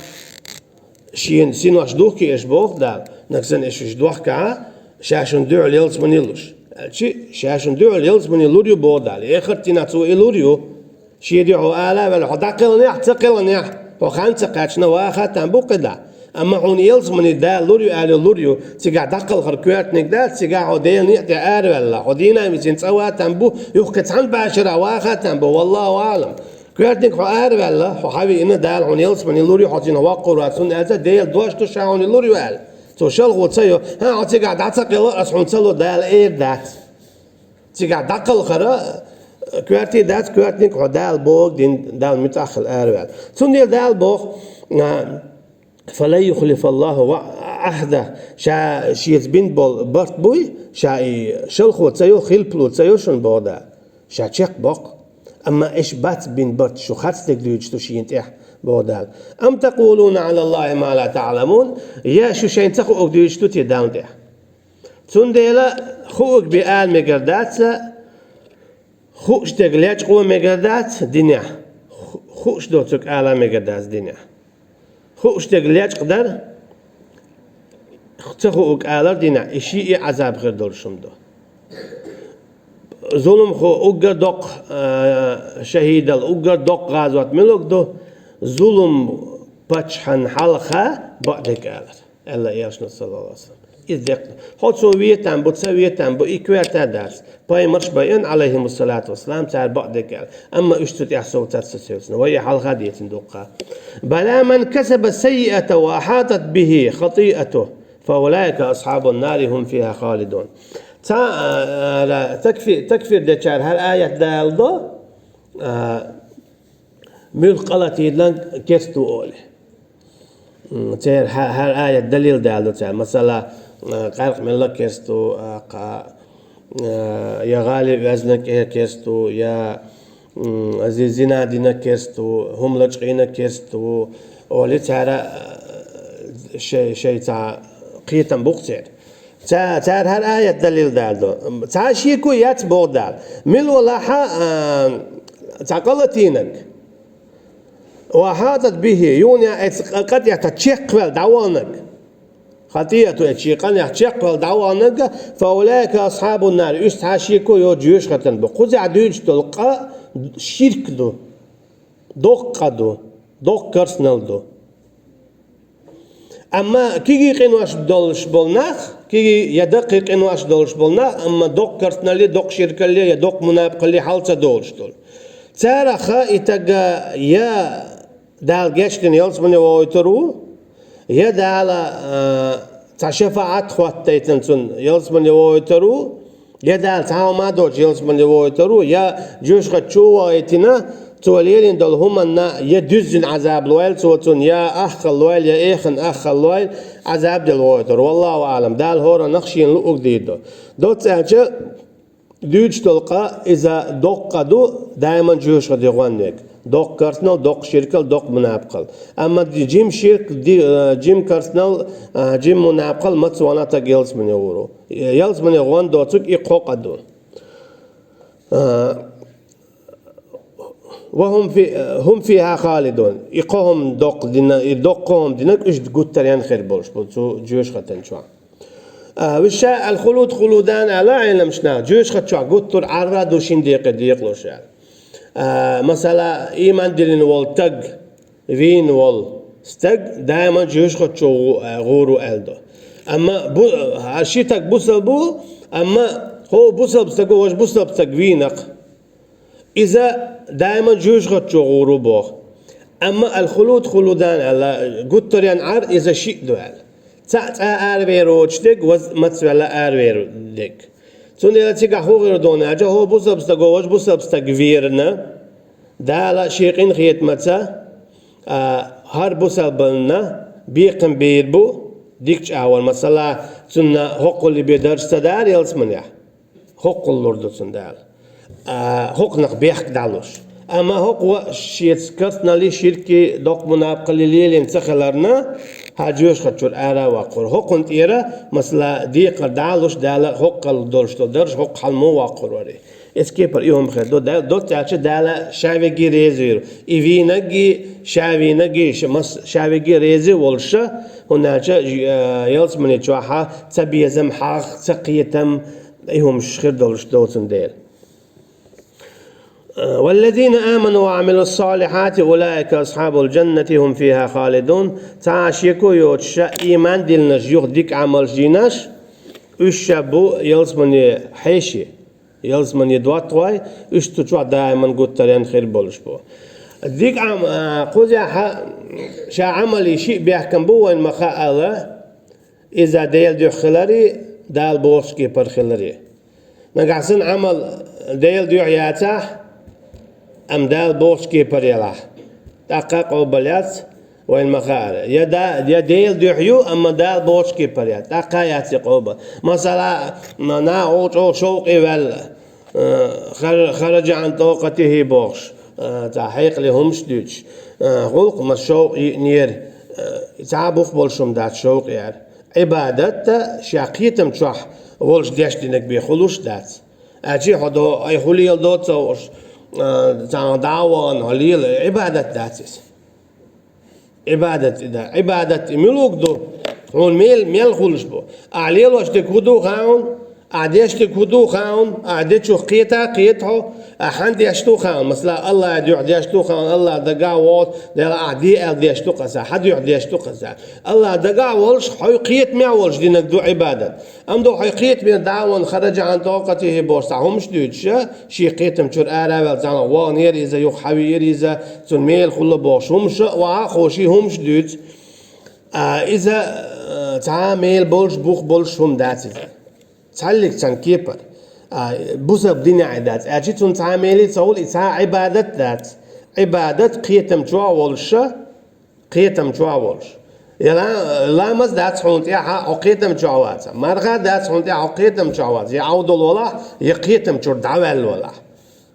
шена синош духкиъеш боху Дала, нагахь санна аьш уьш дохкахь, ша шуна дуьхьал ялсамане луш. Аьлча, ша шуна дуьхьал ялсамане лур ю боху Дала, эхарт дийнахь цо и лур ю. Шен дуьхьа хьо ала а ваьлла, хьо дӀакхелхинехь а, ца кхелхинехь а, хьо хан ца кхаьчна, ваха а там бу кхидӀа. Амма хьуна ялсамане Дала лур ю аьлла, лур ю, цигахь дӀакхалхар коьртаниг дац, цигахь хьо Делан некъа тӀе араваьлла, хьо дийнахь а, висина цӀа ван а там бу, юха кхин цхьана башара ваха а там бу, валлаху аӀлам. Коьртаниг хьо араваьлла, хьо хьан виъна, Дала хьуна ялсамане лур ю, хьо цунах воккхур вац, хӀунда аьлча Делан дош ду ша хьуна лур ю аьлла. Цо шалхо ца йо, хӀан, хьо цигахь дӀа ца кхелхара, ас хьуна ца ло Дала эр дац. Цигахь дӀакхалхара коьрте дац, коьртаниг хьо Дала бохург дина, Далла муьтӀахь хила араваьлла. Цундела Дала боху, а, «Фа лан юхлифа Аллаху ва-, ахьда», ша шеца бина болу барт буй, ша и шалхо ца йо, хилпало ца йо шуна, боху Дала. Ша чекхбоккху. Амма аьш бац бина барт, шу харцдерг дуьйцуш ду шена тӀехь, боху Дала. «Ам такулуна Ӏала Аллахи ма ла таӀламун», я шу шайна ца хуург дуьйцуш ду те Далла тӀехь? Цундела хуург бен ала мегар дац, хууш дерг лечкъо мегар дац динехь. Ху-, хууш доцург ала мегар дац динехь. Хууш дерг лечкъа дар, ца хуург алар динехь, и шиъ а Ӏазаб хир долуш хӀума ду. Зуламхо уггар доккха, а, шахӀидал, уггар доккха гӀазот милуг ду? Зулам паччахьан хьалха бакъдерг алар, аьлла Элчано, саллаллаху Ӏалайхи ва саллам. Иза декъ-, хьо цо ветам бу, ца ветам бу, и коьрта дац. Пайхамарш байъина, Ӏалайхимуссалату вассалам, цара бакъдерг аьлла. Амма уьш цу тӀехь сов ца, ца севцна. Вай хьалха децна дуккха. «بلى من كسب السيئة وأحاطت به خطيئته فأولئك أصحاب النار هم فيها خالدون». Цхьа, а, а, такфи-, такфир дечара хӀара аят далдо, а, муьлха къа латийнарг керста ву олий. М, церан хьа-, хӀара аят далил далдо цара. Масала, а, къаьркъа мелла керста ву, а, кха, а, я гӀали ваьзна ке-, керста ву, я, м, зи-, зина дина керста ву, хӀума лачкъийна керста ву, олий цара, а, шай-, шайца кхетам бу-кх церан. Ца-, цара хӀара аят далил далдо. Цхьа шеко яц боху Дала. Мила валахьа, а, цхьа къа латийнарг. «وأحاطت به», юха а оцу къа-, къа тӀехь чекхваьлла дӀаваханарг. «خطيئته», оцу шен къинехь чекхваьлла дӀаваханарг, «فأولئك أصحاب النار», уьш цхьа шеко йоцу жоьжахатин бу. Кхузахь дуьйцуш долу къа ширк ду, доккха къа ду, доккха керстанал ду. Амма кегий къинош долуш болу нах, кегий я даккхий къинош долуш болу нах, амма доккха керстаналле, доккха ширкалле, я доккха мунапкъалле хьал ца долуш долу. Царах и таг я Дала гечдина ялсамане вохуьйтур ву, я Дала, а, цхьа шафаӀат хӀоттайтина цунна ялсамане вохуьйтур ву, я Дала цхьа хӀума доцуш ялсамане вохуьйтур ву, я жоьжахати чу вохуьйтина, цо лелийна долу хӀуманна я дуьззина Ӏазаб лойла цо цунна, я ах хала лойла, я эхана ах хала лойла, Ӏазаб дала вохуьйтур. Валлаху аӀлам, Дала хӀораннах шена луург дийр ду. Доцца аьлча, дуьйцуш долу къа, иза доккха къа ду, даиман жоьжахате гӀоьннарг. Доккха керстанал, доккха ширкал, доккха мунапкъал. Амма ди-, жима ширк, ди-, э, жима керстанал, э, жима мунапкъал маца вахана таг ялсамане гӀур ву. Ялсамане гӀоьнна доцург и кхо къа ду. Э, «وهم في-, هم فيها خالدون». И кхо хӀума доккха дина, и доккха хӀума динарг уьш гуттаренна хир болуш бу цу жоьжахатин чохь. А, вуьш ша аль-хулуд хулудан аьлла Ӏеламнаха, жоьжахати чохь гуттар а Ӏар а ду шина декъе декъалуш аьлла. А, масала, ийман диллина волу таг, вийна волу стаг даиман жоьжахати чу гӀу-, а, гӀур ву аьлла ду. Амма бу-, а, ши таг бусалба ву, амма хӀо бусалба стаг ву, важа бусалба стаг вийна-кх. Иза даиман жоьжахати чу гӀур ву боху. Амма аль-хулуд хулудан аьлла, гуттаренна Ӏар иза шиъ ду аьлла. Цхьаъ цкъа а аравер воцуш дерг, ваза мацваьлла аравер дерг. Цундела цигахь хӀун хир ду аьлча, хӀо бусалба стаг ву, важа бусалба стаг верна, Дала шен къинхетамаца, а, хӀара бусалбанна бекхам бийр бу, дикачу агӀор. Масала, цунна хӀоккхул бен дарж ца дара ялсаманехь. ХӀоккхул лур ду цунна Дала. А, хӀокхунах бехк дӀалуш. Амма хӀокхо шеца керстаналле, ширке, доккха мунапкъалле лелийна ца хиларна, хӀара жоьжахати чуьра ара а ваккхур. ХӀокхунна тӀера, масала, декхар дӀалуш Дала хӀокхул долуш долу дарж хӀокху хьалмо ваккхур вара. Эцу кепара и хӀума хир ду. Да-, доцца аьлча Дала ша верриге реза вийр ву. И вийнарг а, ша вийнарг а, ша мас-, ша верриге реза а волуш ша, хӀунда аьлча, э, ялсамани чохьа ца безам, хьагӀ, ца кхетам, и хӀумаш хир долуш доцун дела. «والذين آمنوا وعملوا الصالحات أولئك أصحاب الجنة هم فيها خالدون». Цхьа а шеко йоцуш ша ийман диллинарш, юха дика Ӏамалш динарш, уьш ша бу ялсамане хьеший, ялсамане доттагӀой, уьш цу чохь даиман гуттаренна хир болуш бу. Дика Ӏам-, а, кхузахь ша Ӏамале шиъ бехкам бу вайна ма хаъара, иза Делан дуьхьа хиларе, Дала бохучу кепара хиларе. Нагахь санна Ӏамал Делан дуьхьа яцахь, амма Дала бохучу кепара елахь, тӀаккха а къобал яц, вайна ма хаъара. Я да-, я Делан дуьхьа ю, амма Дала бохучу кепара яц, тӀаккха а яц и къобал. Масала, на-, наха чӀогӀа шовкъе ваьлла, э, хар-, «خرج عن طاقته» бохуш, э, цхьа хьекъале хӀумаш дуьйцуш, э, гӀуллакх ма шовкъ йиънера, э, цхьа а бух болуш хӀума дац шовкъ яра. Ӏибадат а шен кхетам чохь волуш деш динарг бен хуьлуш дац. Аьлча хьо до, ай хӀун леладо ца хууш, а, цхьана дӀа а вахана, хьо лела, Ӏибадат дац иза. Ӏибадат и да. Ӏибадат и муьлхарг ду? Хьуна мел, мел хуьлуш бу? Ахьа лелош дерг хӀун ду хаьий хьуна? Ахь деш дерг хӀун ду хаьий, ахь дечух кхета а кхета хьо, ахь хьан деш ду хаьий, масала, Аллахьа дуьхьа деш ду хаьий, Аллахь дагахь волу, Дела ахь де аьлла деш ду-кх аса, хьан дуьхьа деш ду-кх аса. Аллахь дагахь волуш, хьо кхетамехь волуш динарг ду Ӏибадат. Амма ду хьо кхетаме дӀа а вахана, хараджа Ӏан тӀокъатихӀи бохуш цхьа хӀумаш дуьйцуш, шен кхетам чуьра ара а ваьлла, цхьанхьа ваханера иза, юха хьавеара иза, цунна мела хуьлу бохуш хӀумаш а, ваха а ховший хӀумаш дуьйцу. А, иза, а, цхьа а мела болуш, бух болуш хӀума дац иза. Цхьаллиг цхьана кепара. А, бусалба динехь а дац. Аьлча цунна цхьа а мела ца хуьлу, и цхьа а Ӏибадат дац. Ӏибадат кхетам чохь волуш а, кхетам чохь волуш. Я ла-, ламаз дац хьуна тӀехь, хьо кхетам чохь вац. Марха дац хьуна тӀехь, хьо кхетам чохь вац. Я Ӏовдал валахь, я кхетам чуьра дӀаваьлла валахь.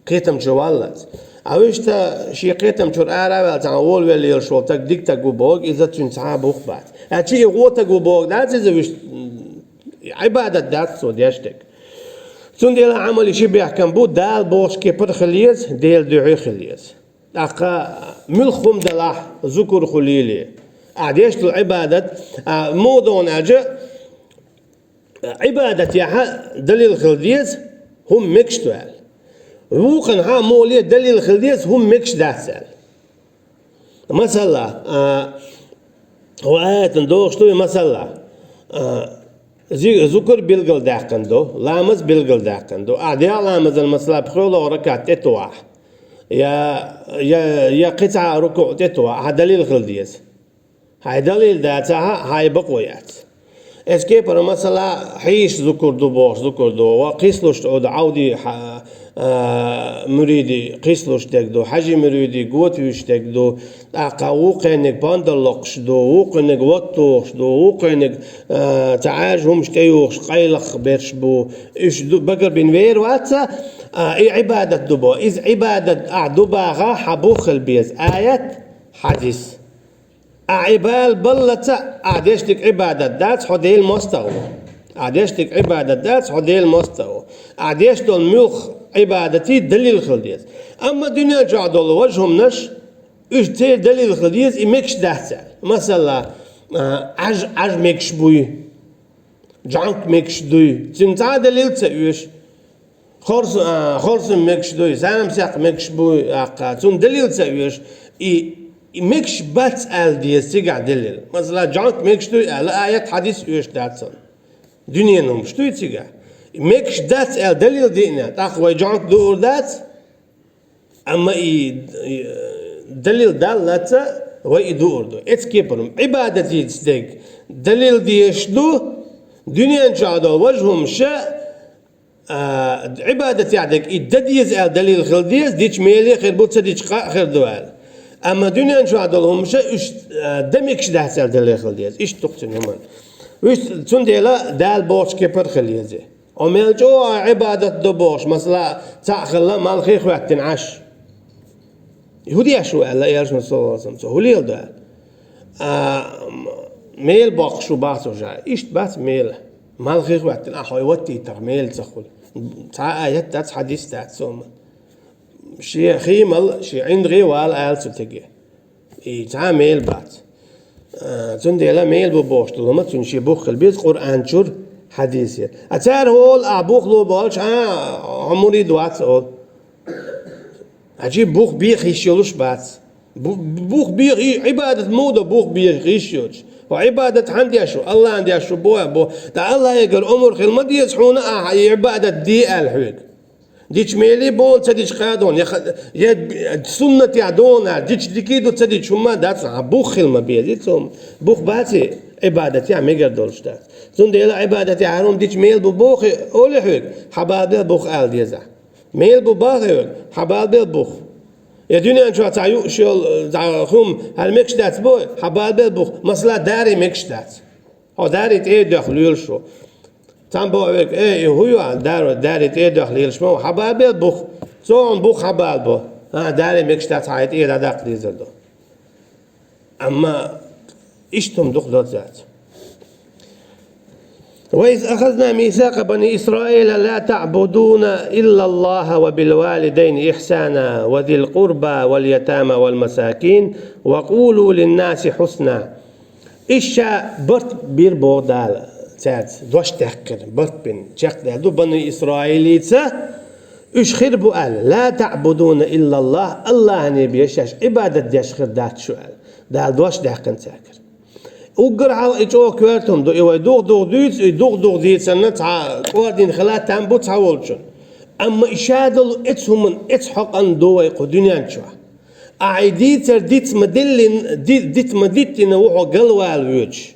Кхетам чу валлалц. А вуьшта шен кхетам чуьра ара а ваьлла, цхьана волавелла лелаш волу стаг дика стаг ву бохург, иза цуьнан цхьа а бух бац. Аьлча и вон стаг ву бохург дац иза вуьшта, Ӏибадат дац цо деш дерг. Цундела Ӏамал ши бехкам бу, Дала бохучу кепара хила еза, Делан дуьхьа хила еза. ТӀаккха муьлхха хӀума делахь, зукр хуьлийла. Ахь деш долу Ӏибадат, а, муха ду аьлча, Ӏибадатехь далил хила деза, хӀума мегаш ду аьлла. Вукханхьа а муха ле далил хила деза, хӀума мегаш дац аьлла. Масала, а, хӀокху аятана дохуш ду и масала. А, зи-, зукр билгалдаьккхина ду, ламаз билгалдаьккхина ду. Ахь дегӀан ламазан масала пхоьалгӀа ракаӀат тӀетохь. Я, я, я кхин цхьа рукуӀ тӀетохь, ахьа далил хила деза. Хьайн далил дацахь а, хьайн бакъо яц. Эцу кепара, масала, хьийзаш зукр ду бохуш зукр ду, ва кхийсалуш Ӏуьйду Ӏовди хьа-, а, муриди кхийсалуш дерг ду, хьаьжи муриди готавуьйш дерг ду, тӀаккха вукхуьниг пандар локхуш ду, вукхуьниг ват тухуш ду, вукхуьниг, а, цхьа Ӏаьржа хӀумаш тӀеюхуш къайлаха берш бу. Уьш ду, багарбина вер вац, а, и Ӏибадат ду бо. Иза Ӏибадат ахь ду бахахь, хьан бух хила беза. Аят, хьадис. Ахь и бала баллалц, ахь деш дерг Ӏибадат дац, хьо Делан мостагӀа ву. Ахь деш дерг Ӏибадат дац, хьо Делан мостагӀа ву. Ахь деш долу муьлхха Ӏибадатий далил хила деза. Амма дуьнен чохь долу важа хӀуманаш, уьш церан далил хила деза, и мегаш дац аьлла. Масала, а, Ӏаж, Ӏаж мегаш буй, жӀанг мегаш дуй. Цуьнан цхьа а далил ца оьшу. Хорс-, а, хорсун мегаш дуй, самсекх мегаш буй, аккха. Цунна далил ца оьшу, и, и мегаш бац аьлла деза цигахь далил. Масала, жӀанг мегаш дуй аьлла, аят, хьадис оьшу дац цунна. Дуьненан хӀумаш дуй цигахь. И мегаш дац аьлла далил диъна, тӀаккха вай жӀанг дуур дац, амма и, и, далил даллалц вай и дуур ду. Эцу кепара, Ӏибадатица дерг далил дезаш ду, дуьнен чохь долу важа хӀуманаш а, Ӏибадатехь дерг и дан деза аьлла далил хила деза, дича меле а хир бу, ца дича къа а хир ду аьлла. Амма дуьнен чохь долу хӀуманаш а уьш, а, дан мегаш дац аьлла далил хила деза. Иштта ду-кх цуьнан хӀуманаш. Уьш цундела Дала бохучу кепара хила еза. Хьо мел чӀогӀа Ӏибадат до бохуш, масала, цхьаъ хилла малхе а хӀоьттина Ӏаш. И хӀун деш ву аьлла, Элчано, саллаллаху Ӏалайхи ва саллам, цо хӀун леладо аьлла? А, м-, мела боккхуш ву бах цо ша. Иштта бац мела. Малхе а хӀоьттина, ахь хьо ваттийтарх мела ца хуьлу. Цхьа а аят дац, хьадис дац цо ма. Шен хиймал, шен ӀиндагӀе а вала ала цу теге. И цхьа а мела бац. А, цундела мела бу бохуш долу хӀума цуьнан шен бух хила беза Къуръан чуьра, хьадисера. А цара хӀола ахь бух ло бохуш, а, хьо мурид вац олу. Хьажи, бух беха йиш йолуш бац. Бу-, бух беха и-, Ӏибадат муха до бух беха йиш йолуш? Хьо Ӏибадат хьан деш ву? Аллахьан деш ву, боху, бо. Ткъа Аллахьегара омра хила ма деза хьуна, ахьа и Ӏибадат де аьлла хьоьга. Дича мелий боху, ца дича къа доху. Я ха-, я суннатехь доху, дича дикий ду, ца дича хӀумма дац, ахьа бух хила ма беза. Цо бух баций, Ӏибадатехь мегар долуш дац. Цундела Ӏибадатехь хӀара хӀума дича мел бу боху, олий хьоьга, хьан бала бел бух ала деза. Мел бу бах хьоьга, хьан бала бел бух. Я дуьнен чохь цхьа юуш йолу, цхьа хӀума, хьан мегаш дац бой, хьан бала бел бух. Масала, дарий мегаш дац. Хьо дарий тӀе а доьхна лелаш ву. Цхьамма боху хьоьга, э, и хӀун ю, даро, дарий тӀе а доьхна лелаш ма ву, хьан бала бел бух. Цо хьуна бух хьан бала бо. А, дарий мегаш дац, хьан тӀе а дӀадаккха дезар ду. Амма иштта хӀума дукха доццац. وإذ أخذنا ميثاق بني إسرائيل لا تعبدون إلا الله وبالوالدين إحسانا وذي القربى واليتامى والمساكين وقولوا للناس حسنا. Иштта ша барт бира боху Дала. Цаьрца дош даьккхира, барт бина, чекхдаьлла ду бану Исраилица, уьш хир бу аьлла: «لا تعبدون إلا الله», Аллахьана беш шаьш Ӏибадат деш хир дац шу аьлла. Дала дош даьккхина цаьргара. Уггар хьалха и чӀогӀа коьрта хӀума ду, и вай дугӀ-дугӀ дуьйцу, и дугӀ-дугӀ дийцарна цхьа кӀордийна хила там бу цхьаволчун. Амма и шадолу эцу хӀуман, эцу хьокъан ду вай кху дуьнен чохь. Ахьа и дийцар диц ма диллин-, ди-, диц ма диттина ву хьо галвала воьдуш.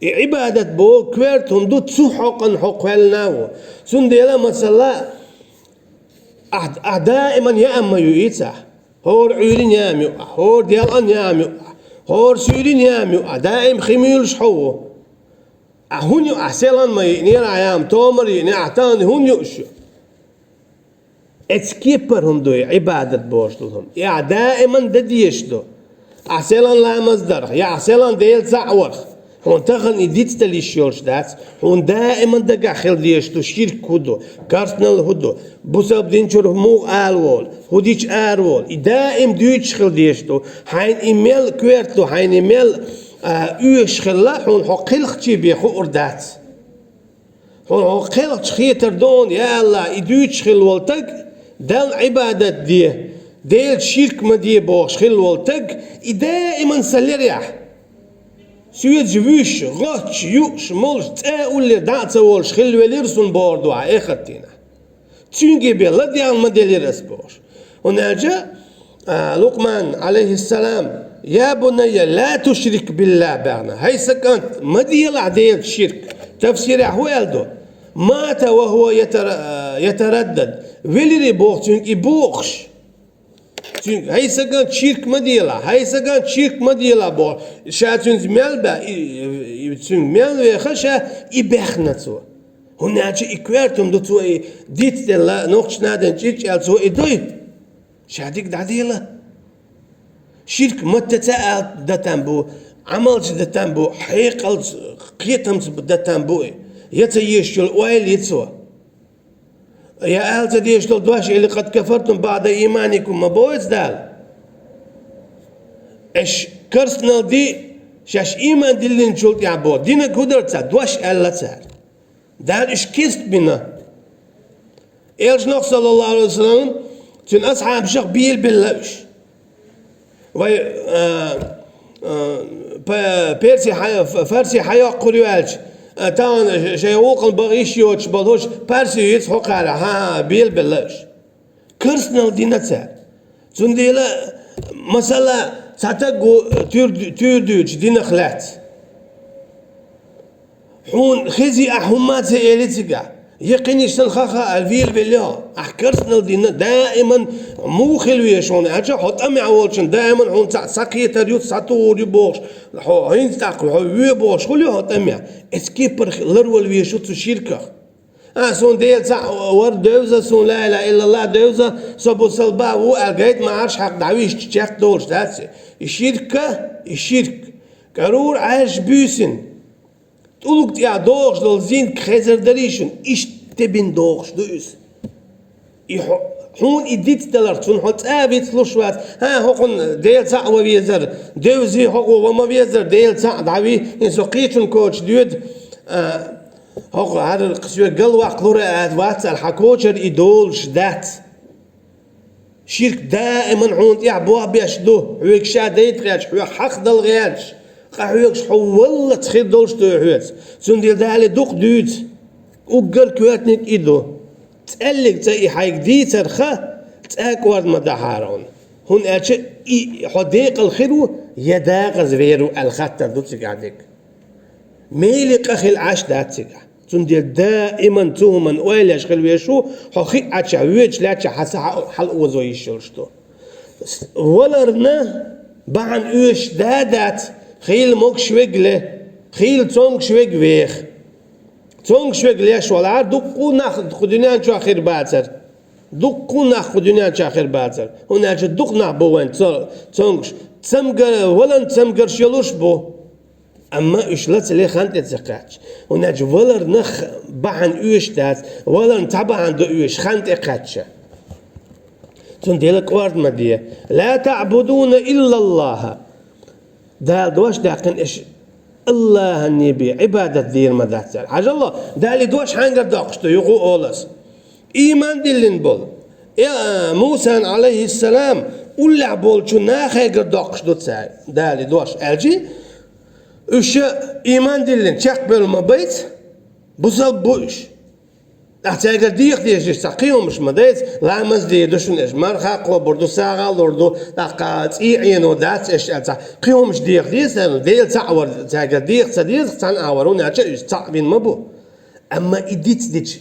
И Ӏибадат боху коьрта хӀума ду, цу хьокъан хьо кхоьллина а ву. Цундела, масала, ахь, ахь даиман яам ма ю ийцахь. ХӀора Ӏуьйрин яам ю ахь, хӀора делкъан яам ю ахь, хӀора суьйрин яам ю ахь, даим хи муьйлуш хьо ву. Ахь хӀунда ю, ахь селхан ма йиънера, ахь яам томар йиънера, ахь тахана хӀунда юуш ю? Эцу кепара хӀума ду и Ӏибадат бохуш долу хӀума. И ахь даиман дан дезаш ду. Ахь селхан ламаз дарх, я ахь селхан Дела цхьаъ варх. Хьуна тахана и дицдала йиш йолуш дац. Хьуна даиман дагахь хила дезаш ду, ширк хӀун ду, карснал хӀун ду, бусалба дин чуьра муха ала волу, хӀун дича ара волу. И даим дуьйцуш хила дезаш ду. Хьайна и мел коьрта ду, хьайна и мел, а, оьшуш хилла, хьуна хьо кхелхчий бен хуур дац. Хьуна хьо кхелхча хетар ду хьуна, я АллахӀ, и дуьйцуш хилла волу таг, Далла Ӏибадат де, Делаца ширк ма де бохуш хилла волу таг, и даиман сан лерехь. Соьца вуьш, гӀоттуш, юуш, молуш, цӀа уллера дӀа а ца волуш хилла велира суна бохур ду ахь эхартийнахь. Цуьнга бен ладегӀна ма делира ас бохуш. ХӀунда аьлча, а, Лукъман, Ӏалайхиссалам: «Я бунайя, ла тушрик биллахь», – баьхна. «ХӀай сан кӀант, ма делахь Делаца ширк». Тафсирехь хӀун аьлла ду? «Мата ва хӀува ятара-, ятараддад». Велира боху цуьнга и бохуш. Цуьнга: «ХӀай сан кӀант, ширк ма делахь, хӀай сан кӀант, ширк ма делахь», – боху. Ша цуьнца мел баьхна, и, и, цуьнга мел веха ша, и баьхна цо. ХӀунда аьлча и коьрта хӀума ду, цо и дицделла, нохчийн надан чӀирчӀел цо и дой. Ша дика дӀадела. Ширк маттаца а дан там бу, Ӏамалца дан там бу, хьекъалца, кхетамца дан там бу и. Я ца езаш йолу ойла йи цо. Я ала ца дезаш долу дош, или: «Къад кафартум баӀда ийманикум», ма боху Дала. Аша карснал ди, шаьш ийман диллинчул тӀаьхьа боху. Динарг хӀун дара цара? Дош аьлла цара. Дала уьш кистбина. Элчанах, саллаллаху Ӏалайхи ва саллам, цуьнан асхьабашах белабелла уьш. Вай, а, а, п-, перси хьа-, ф-, фарси хьайоккхур ю аьлча, а, тахана шайн гӀуллакхана баха йиш йоцуш болу хӀуш парси ю иза хӀокхара, хьан-хьан, белабелла уьш. Карснал дина цара. Цундела, масала, цхьа таг ву туьр-, туьйр дуьйцуш динах лаьцна. Хьуна хези ахь хӀумма а ца эли цигахь. Яккхинаш санна ха-ха а велавелла хьо. Ахь карснал дина даиман муха хила везаш хьуна аьлча, хьо тӀамехь волчун даиман хьуна цхьаъ схьакхетар ю, схьатухур ю бохуш, хьо хӀинца тӀаккха хьо ве бохуш хуьлу хьо тӀамехь. Эцу кеппарх ларвала везаш ву цу ширках. А, суна Дела цхьаъ вар девза, суна ла илаха иллаллах девза, со бусалба ву аьлла гайта ма Ӏаш хьакха дӀависча чекхдолуш дац. И ширка, и ширк. КӀарура Ӏаьржа буьйсина. ТӀулга тӀехь догӀуш долу зинк хезар дарий шуна, иштта тебина догӀуш ду иза. И хьо-, хьуна и дицдаларх, цунна хьо цӀа а вицлуш вац, хьан, хӀокхунна Дела цхьаъ ван везар, девзи хӀокхо ван ма везар, Дела цхьаъ дӀави, хӀинца со кхечун коча доьду, а, хӀокху хӀара соьга галваккхалур а вац аьлла, хьан кочара и долуш дац. Ширк даиман хьуна тӀехь бох беш ду, хьоьга ша дайта гӀерташ, хьоьга хьакхадала гӀерташ, къа хьоьгуш хьо валлалц хир долуш ду хьоьца. Цундела Дала дукха дуьйцу, уггар коьртаниг и ду. ЦӀеллиг цӀа и хьайга дийцарха, цӀа кӀорда ма дахьара хьуна. ХӀунда аьлча и хьо декъал хир ву, я дакъаза вер ву аьлла хаттар ду цигахь дерг. Мели къа хила Ӏаш дац цигахь. Цундела даиман цу хӀуманна ойла еш хила везаш ву, хьо хиъча, воьдуш лаьттача хьан са хьал-, хьалаозо йиш йолуш ду. Валарна бахьана оьшуш да а дац, хийла могуш верг ле, хийла цомгуш верг веха. Цомгуш верг леш валахьара, дуккха а нах кху дуьнен чохь хир бацара. Дуккха а нах кху дуьнен чохь хир бацара. ХӀунда аьлча дукха нах бу вайн цо-, цомгуш. Цамгар-, валан цамгарш йолуш бу. Амма уьш лацале хан тӀе ца кхаьчча. ХӀунда аьлча валарна х-, бахьана оьшуш дац, валарна цхьа бахьана ду оьшуш, хан тӀе кхаьчча. Цундела кӀорда ма де. «Ла таъбудуна иллаллаха». Дала дош даьккхина аша Аллахьан бе Ӏибадат дийр ма дац цара. Хьажал, Дала и дош хьангара доккхуш ду, юха олу ас. Ийман диллина болу. Э, Мусан, алейхиссалам, уллехь болчу нахегара доккхуш ду цара, Дала и дош. Аьлчи, уьш ийман диллина чекхбевлла ма бац, бусалба бу уьш. Ахь цаьргара деха дезаш цхьа кхин хӀумаш ма дайца, ламаз дийр ду шуна аша, марха кхобур ду, сагӀа лур ду, тӀаккха цӀий Ӏено дац аша аьлла цхьа кхин хӀумаш деха деза, Делан цхьаъ вар цаьргара деха ца деза, цхьана агӀор, хӀунда аьлча уьш цхьаъ вина ма бу. Амма и диц дича,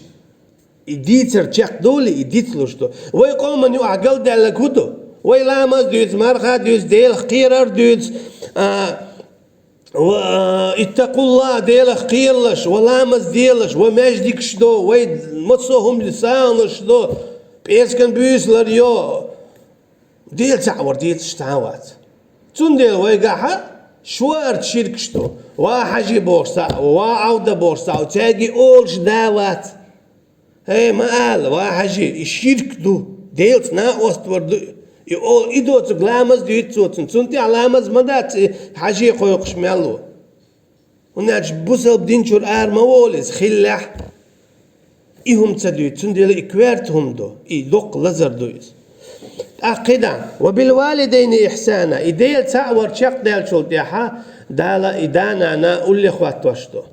и дийцар чекхдолий, и дицлуш ду. Вай къоман юкъахь галдаьлларг хӀун ду? Вай ламаз дуьйцу, марха дуьйцу, Делах кхерар дуьйцу, а, ва, а, иттакъуллахь, Делах кхералаш, ва ламаз делаш, ва маьждигаш до, вай массо а хӀума сагӀанаш до, пӀераскан буьйсалар йо. Делан цхьаъ вар дийцаш цхьа а вац. Цундела вайгахьа шорта ширкаш ду. Ва хьажи бохуш цхьаъ ву, ва Ӏавда бохуш цхьаъ ву, цаьрга и олуш да вац. ХӀей, ма ала, ва хьажи, и ширк ду, Делаца накъост вар ду. И о-, и доцург ламаз дуьйцу цо цунна. Цунна тӀехь ламаз ма дац, и хьажи кхойкхуш мел ву. ХӀунда аьлча бусалба дин чуьра ара ма волу иза, хиллехь, и хӀума ца дуьйцу, цундела и коьрта хӀума ду, и доккха лазар ду иза. ТӀаккха кхидӀа, ва бил валидайни ихьсана, и Делан цхьаъ вар чекхдаьллачул тӀаьхьа Дала и да-нана улле хӀоттош ду.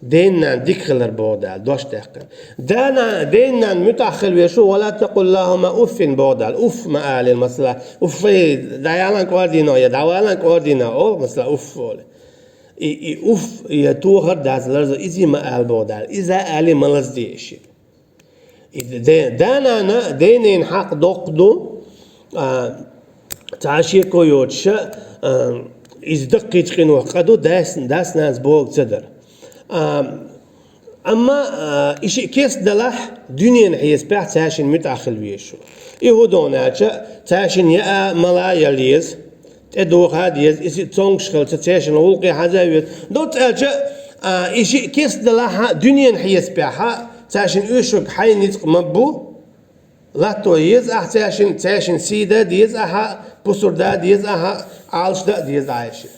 Ден-нана дика хилар боху Дала, дош даьккхина. Дана, ден-нана муьтӀахь хила везаш ву, ва ла такъул лахӀума уффин боху Дала. Уфф ма алийла, масала, уфф, дӀаяла кӀордийна, я дӀавала кӀордийна, олу, масала, уфф олу. И, и уфф, я тохар дац ларза, иза ма ала боху Дала. Иза али ма лазде ши. И де-, да-нана, ден-ненан хьакъ доккха ду, а, цхьа шеко йоцуша, а, иза даккхийчу къинойх къа ду дас, дас-нанас бохург ца дара. А, амма, а, и шиъ кеста далахь, дуьненан хьесапехь цаьршинна муьтӀахь хила везаш ву. И хӀун ду аьлча, цаьршинна яа, мала яла еза, тӀедуха а деза, иза цомгуш хилча, цаьршинна гӀуллакхе хьажа а веза. Доцца аьлча, а, и шиъ кеста далахь, дуьненан хьесапехь, цаьршинна оьшург хьайн ницкъ ма бу, латто еза ахьа цаьршинна, цаьршинна сий дан деза ахьа, пусар дан деза ахьа, Ӏалаш дан деза ахьа и шиъ.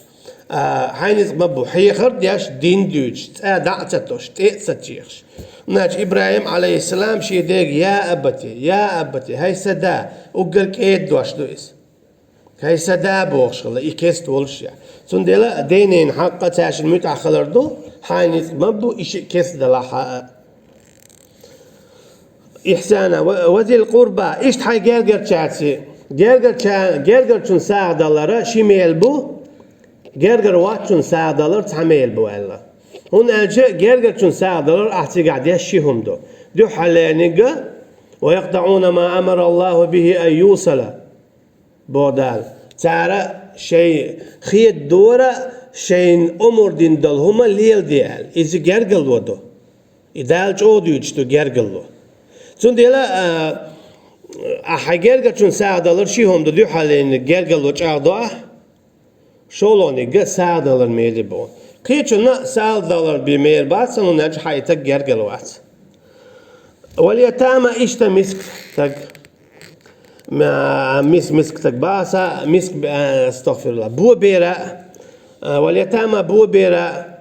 А, хьайн ницкъ ма бу, хьехар а деш, дин дуьйцуш, цӀа дӀа а ца тосуш, тӀе а ца чехаш. Иначе ИбрахӀим, Ӏалайхиссалам, шен дега: «Я абати, я абати, хӀай сан да», уггар кӀеда дош ду иза. «ХӀай сан да», бохуш хилла, и кеста волуш а. Цундела ден-ненан хьакъ цаьршинна муьтӀахь хилар ду, хьайн ницкъ ма бу, и шиъ кеста далахь а. Ихьсана, ва, ва зил къурба, иштта хьайн гергарчаьрца, гергарча-, гергарчун сагӀа далара ши мел бу, гергара воцчун сагӀа далар цхьа мел бу аьлла. ХӀунда аьлча гергарчун сагӀа далар ахь цигахь деш ши хӀума ду. Дуьххьарлерниг а, ва якътаӀуна ма амара Аллаху бихи ан юсала. Боху Дала, цара шайн хедадора, шайна омра дина долу хӀума леладе аьлла. Иза гергарло ду. И Дала чӀогӀа дуьйцуш ду гергарло. Цундела, а, ахьа гергарчун сагӀа далар ши хӀума ду, дуьххьарлерниг гергарло чӀагӀдо ахь, шолгӀаниг а сагӀа далар мери бу. Кхечунна сагӀа далар бен мери бац, хӀунда аьлча хьайн таг гергарло вац. Вал ятама, иштта мискан таг. Ма-, мис-, мискан таг баца, миск-, а, астагфирулла. Бо бер а, а, вал ятама, бо бер а,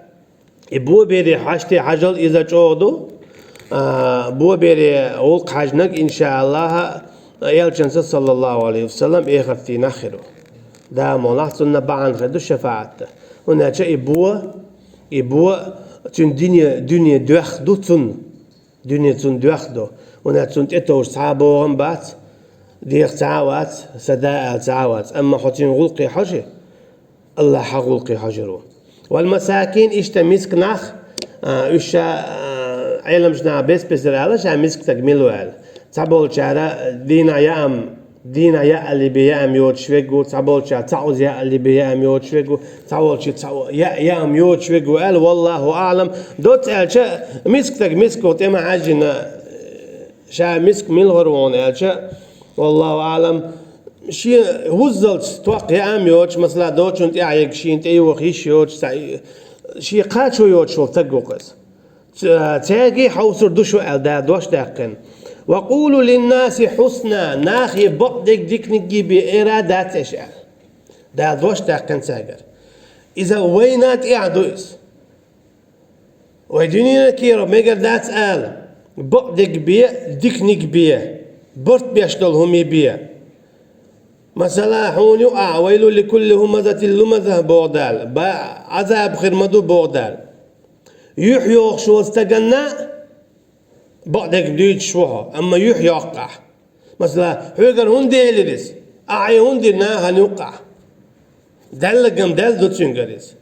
и бо бере хьаште хьажал, иза чӀогӀа ду. А, бо бере гӀуллакх хьаьжнарг, иншааллахӀ, Элчанца, саллаллаху Ӏалайхи ва саллам, эхарт дийнахь хир ву. Дала мукъ лахь, цунна бахьана хир ду шафаӀат дан. ХӀунда аьлча и бо, и бо цуьнан дуьне, дуьне доьхна ду цунна. Дуьне цунна доьхна ду. ХӀунда аьлча цунна тӀетовжа цхьа а богӀам бац, деха цхьа а вац, сан да ала цхьа а вац. Амма хьо цуьнан гӀуллакхе хьожий, АллахӀ хьан гӀуллакхе хьожур ву. Вал масакин, иштта миска нах, а, уьш ша, а, Ӏеламчу наха бес-бесара аьлла, ша миска стаг мила ву аьлла. Цхьаболчара дийнахь яам, дийнахь яа либе яам йоцуш верг ву, цхьаболчара цхьаъ уза яа либе яам йоцуш верг ву, цхьаволчу цхьаъ яа яам йоцуш верг ву аьлла, валлаху аӀлам. Доцца аьлча, миска стаг миска ву, тӀе ма хьаьжжина, ша миска мила хир ву аьлча, валлаху аӀлам, шен вуззалц токкха яам йоцуш, масала, дочун тӀехь ерг шена тӀеюха йиш йоцуш, цхьа, шен кхачо йоцуш волу стаг ву-кх иза. Ц-, цаьрга хьовсур ду шу аьлла, Дала дош даьккхина. «Ва къулу линнаси хьусна», нахе бакъдерг диканиг бен эр а дац аша аьлла. Дала дош даьккхина цаьргара. Иза вайна тӀехь ду иза. Вай дуьненан кийра мегар дац ала, бакъдерг бе, диканиг бе, барт беш долу хӀума бе. Масала, хьуна юкъахь: «Вайлу ликулли хумазатил лумаза», – боху Дала, ба-, Ӏазаб хир ма ду, боху Дала. Юьхь йохуш волу стаганна бакъдерг дуьйцуш ву хьо, амма юьхь йоккхахь. Масала, хьоьгара хӀунда делира иза? Ахьа хӀунда дира нахана юккъахь? Далла ган Далла ду цуьнгара иза.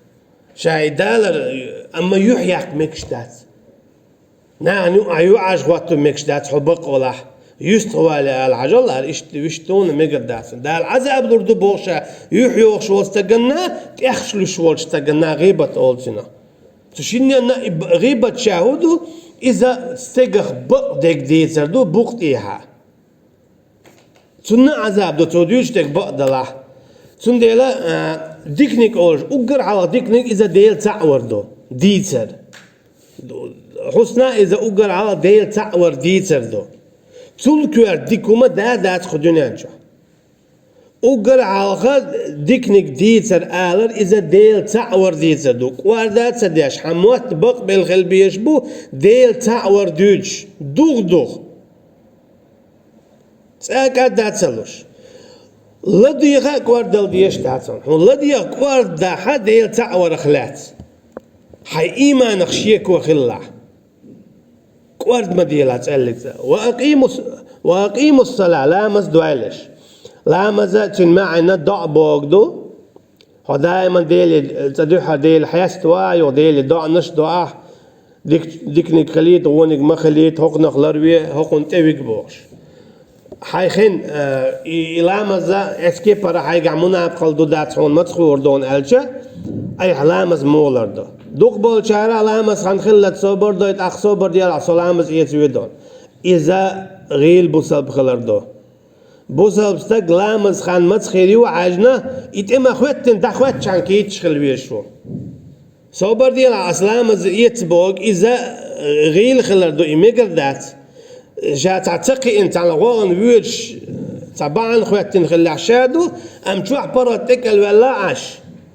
Ша и далар, амма юьхь яккха мегаш дац. Нахана юккъахь юьхь хӀотто мегаш дац, хьо бакъвалахь. Юьстахвале ала хьажал, ара иштта, вуьшта тхуна мегар дац. Дала Ӏазаб лур ду боху ша, юьхь йохуш волу стаганна, тӀехьаш луьйш волчу стаганна, гӀийбат олу цунах. Цу шинненна и б-, гӀийбат ша хӀун ду, иза стегах бакъдерг дийцар ду букъ тӀехьа. Цунна Ӏазаб ду, цо дуьйцуш дерг бакъ далахь. Цундела, а, диканиг олуш, уггар хьалха диканиг иза Дела цхьаъ вар ду, дийцар. Хьусна иза уггар хьалха Дела цхьаъ вар дийцар ду. Цул коьрта дика хӀума да дац кху дуьнен чохь. Уггар хьалха диканиг дийцар алар иза Дела цхьаъ вар дийцар ду. КӀорда а ца деш, хьан мотт бакъбелла хила безаш бу, Дела цхьаъ вар дуьйцуш, дугӀу-дугӀу. ЦӀа кӀадда а ца луш. ЛадегӀа а кӀордалла дезаш дац хьуна. Хьуна ладегӀа кӀорда дахьа Дела цхьаъ варах лаьцна. Хьайн ийманах шеко хилалахь. КӀорда ма делахь цӀеллиг цӀа. Ва акъимус-, ва акъимус-сала, ламаз дойла аша. Ламаза цуьнан маьӀна доӀа боху ду. Хьо даиман Деле, цкъа дуьххьара Дела хьеста ван а, юха Деле доӀанаш а до ахь, дик-, диканиг хилийта, вониг ма хилийта, хӀокхунах ларве, хӀокхунна тӀе вига бохуш. Хьайн хин, э, и, и ламаза эцкепара хьайгахь мунапкъал ду дац хьуна маца хуур дуна аьлча, айхьа ламаз муха лар ду. Дукхахболчара ламаз хан хиллалц собар дой, тӀаккха собар делахь, со ламаз эца ве дуна. Иза гӀийла бусалба хилар ду. Бусалба стаг ламаз хан маца хир ю хьаьжна, и тӀе ма-хӀоьттина, дӀахӀоьттичхьана кийчаш хила везаш ву. Собар делахь, ас ламаз эца боху, иза, э, гӀийла хилар ду, и мегар дац. Ша цхьа ца кхиъна, цхьана гӀогӀана воьдуш, цхьа бахьана хӀоьттина хиллехь ша ду, амма чохь паргӀат тӀекӀел ваьлла Ӏаш.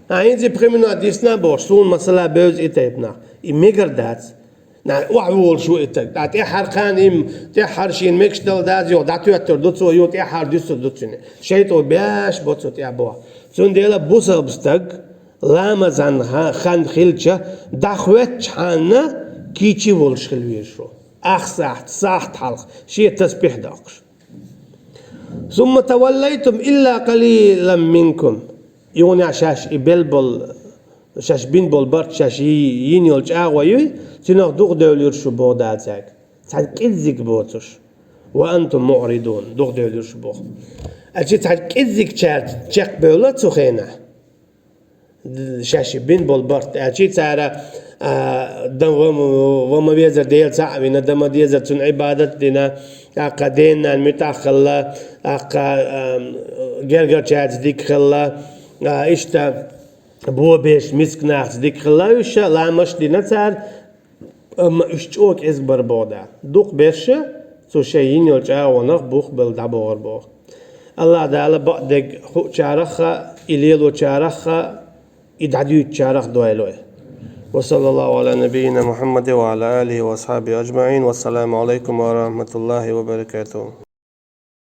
А, хӀинца и пхи минот дисна а бохуш, суна масала бевза и тайпа нах. И мегар дац. Нах охьаволуш ву и стаг. ТӀаккха тӀаьххьара кхана им, тӀаьххьара шена мегаш дала даза, юха дӀатоьттур ду цо, юха тӀаьххьара дуьсур ду цуьнан. ШайтӀо беш бо цу тӀехь боху. Цундела бусалба стаг ламазан ха-, хан хилча, дӀахӀоьттичхьана кийча волуш хила везаш ву. Ах сахьт, сахьт хьалха, шен тасбихь доккхуш. «Сумма таваллайтум илла къалилам минкум». Юханехь шаьш и белла болу, шаьш бина болу барт шаьш йи-, йина йолу чӀагӀо юй, цуьнах дукха девлла йира шу боху Дала цаьрга. Цхьа кӀеззиг боцуш. «Ва антум муъридун», дукха девлла йира шу боху. Аьлча цхьа кӀеззигчаьрца чекхбевлла цу хенахь. Шаьш бина болу барт аьлча, цара, а, дан ва, ва ма везара Дела цхьаъ вина, дан ма дезара цунна Ӏибадат дина, тӀаккха ден-нана муьтӀахь хилла, тӀаккха, а, гергарчаьрца дика хилла, а, иштта бобеш мисканахца дика хилла, уьш ламаш дина цара, амма уьш чӀогӀа кӀезиг бара боху Дала. Дукха берш цу шайн йина йолу чӀагӀонах бух белла дӀабогӀура боху. АллахӀ Дала бакъдерг хуучарах а, и лелочарах а, и дӀадуьйцучарах а дойла вай. Ва саллаллаху Ӏала набийина Мухьаммадин ва Ӏала алихи ва асхьабихи аджмаӀин. Вассаламу Ӏалайкум ва рахьматуллахи ва баракатуху.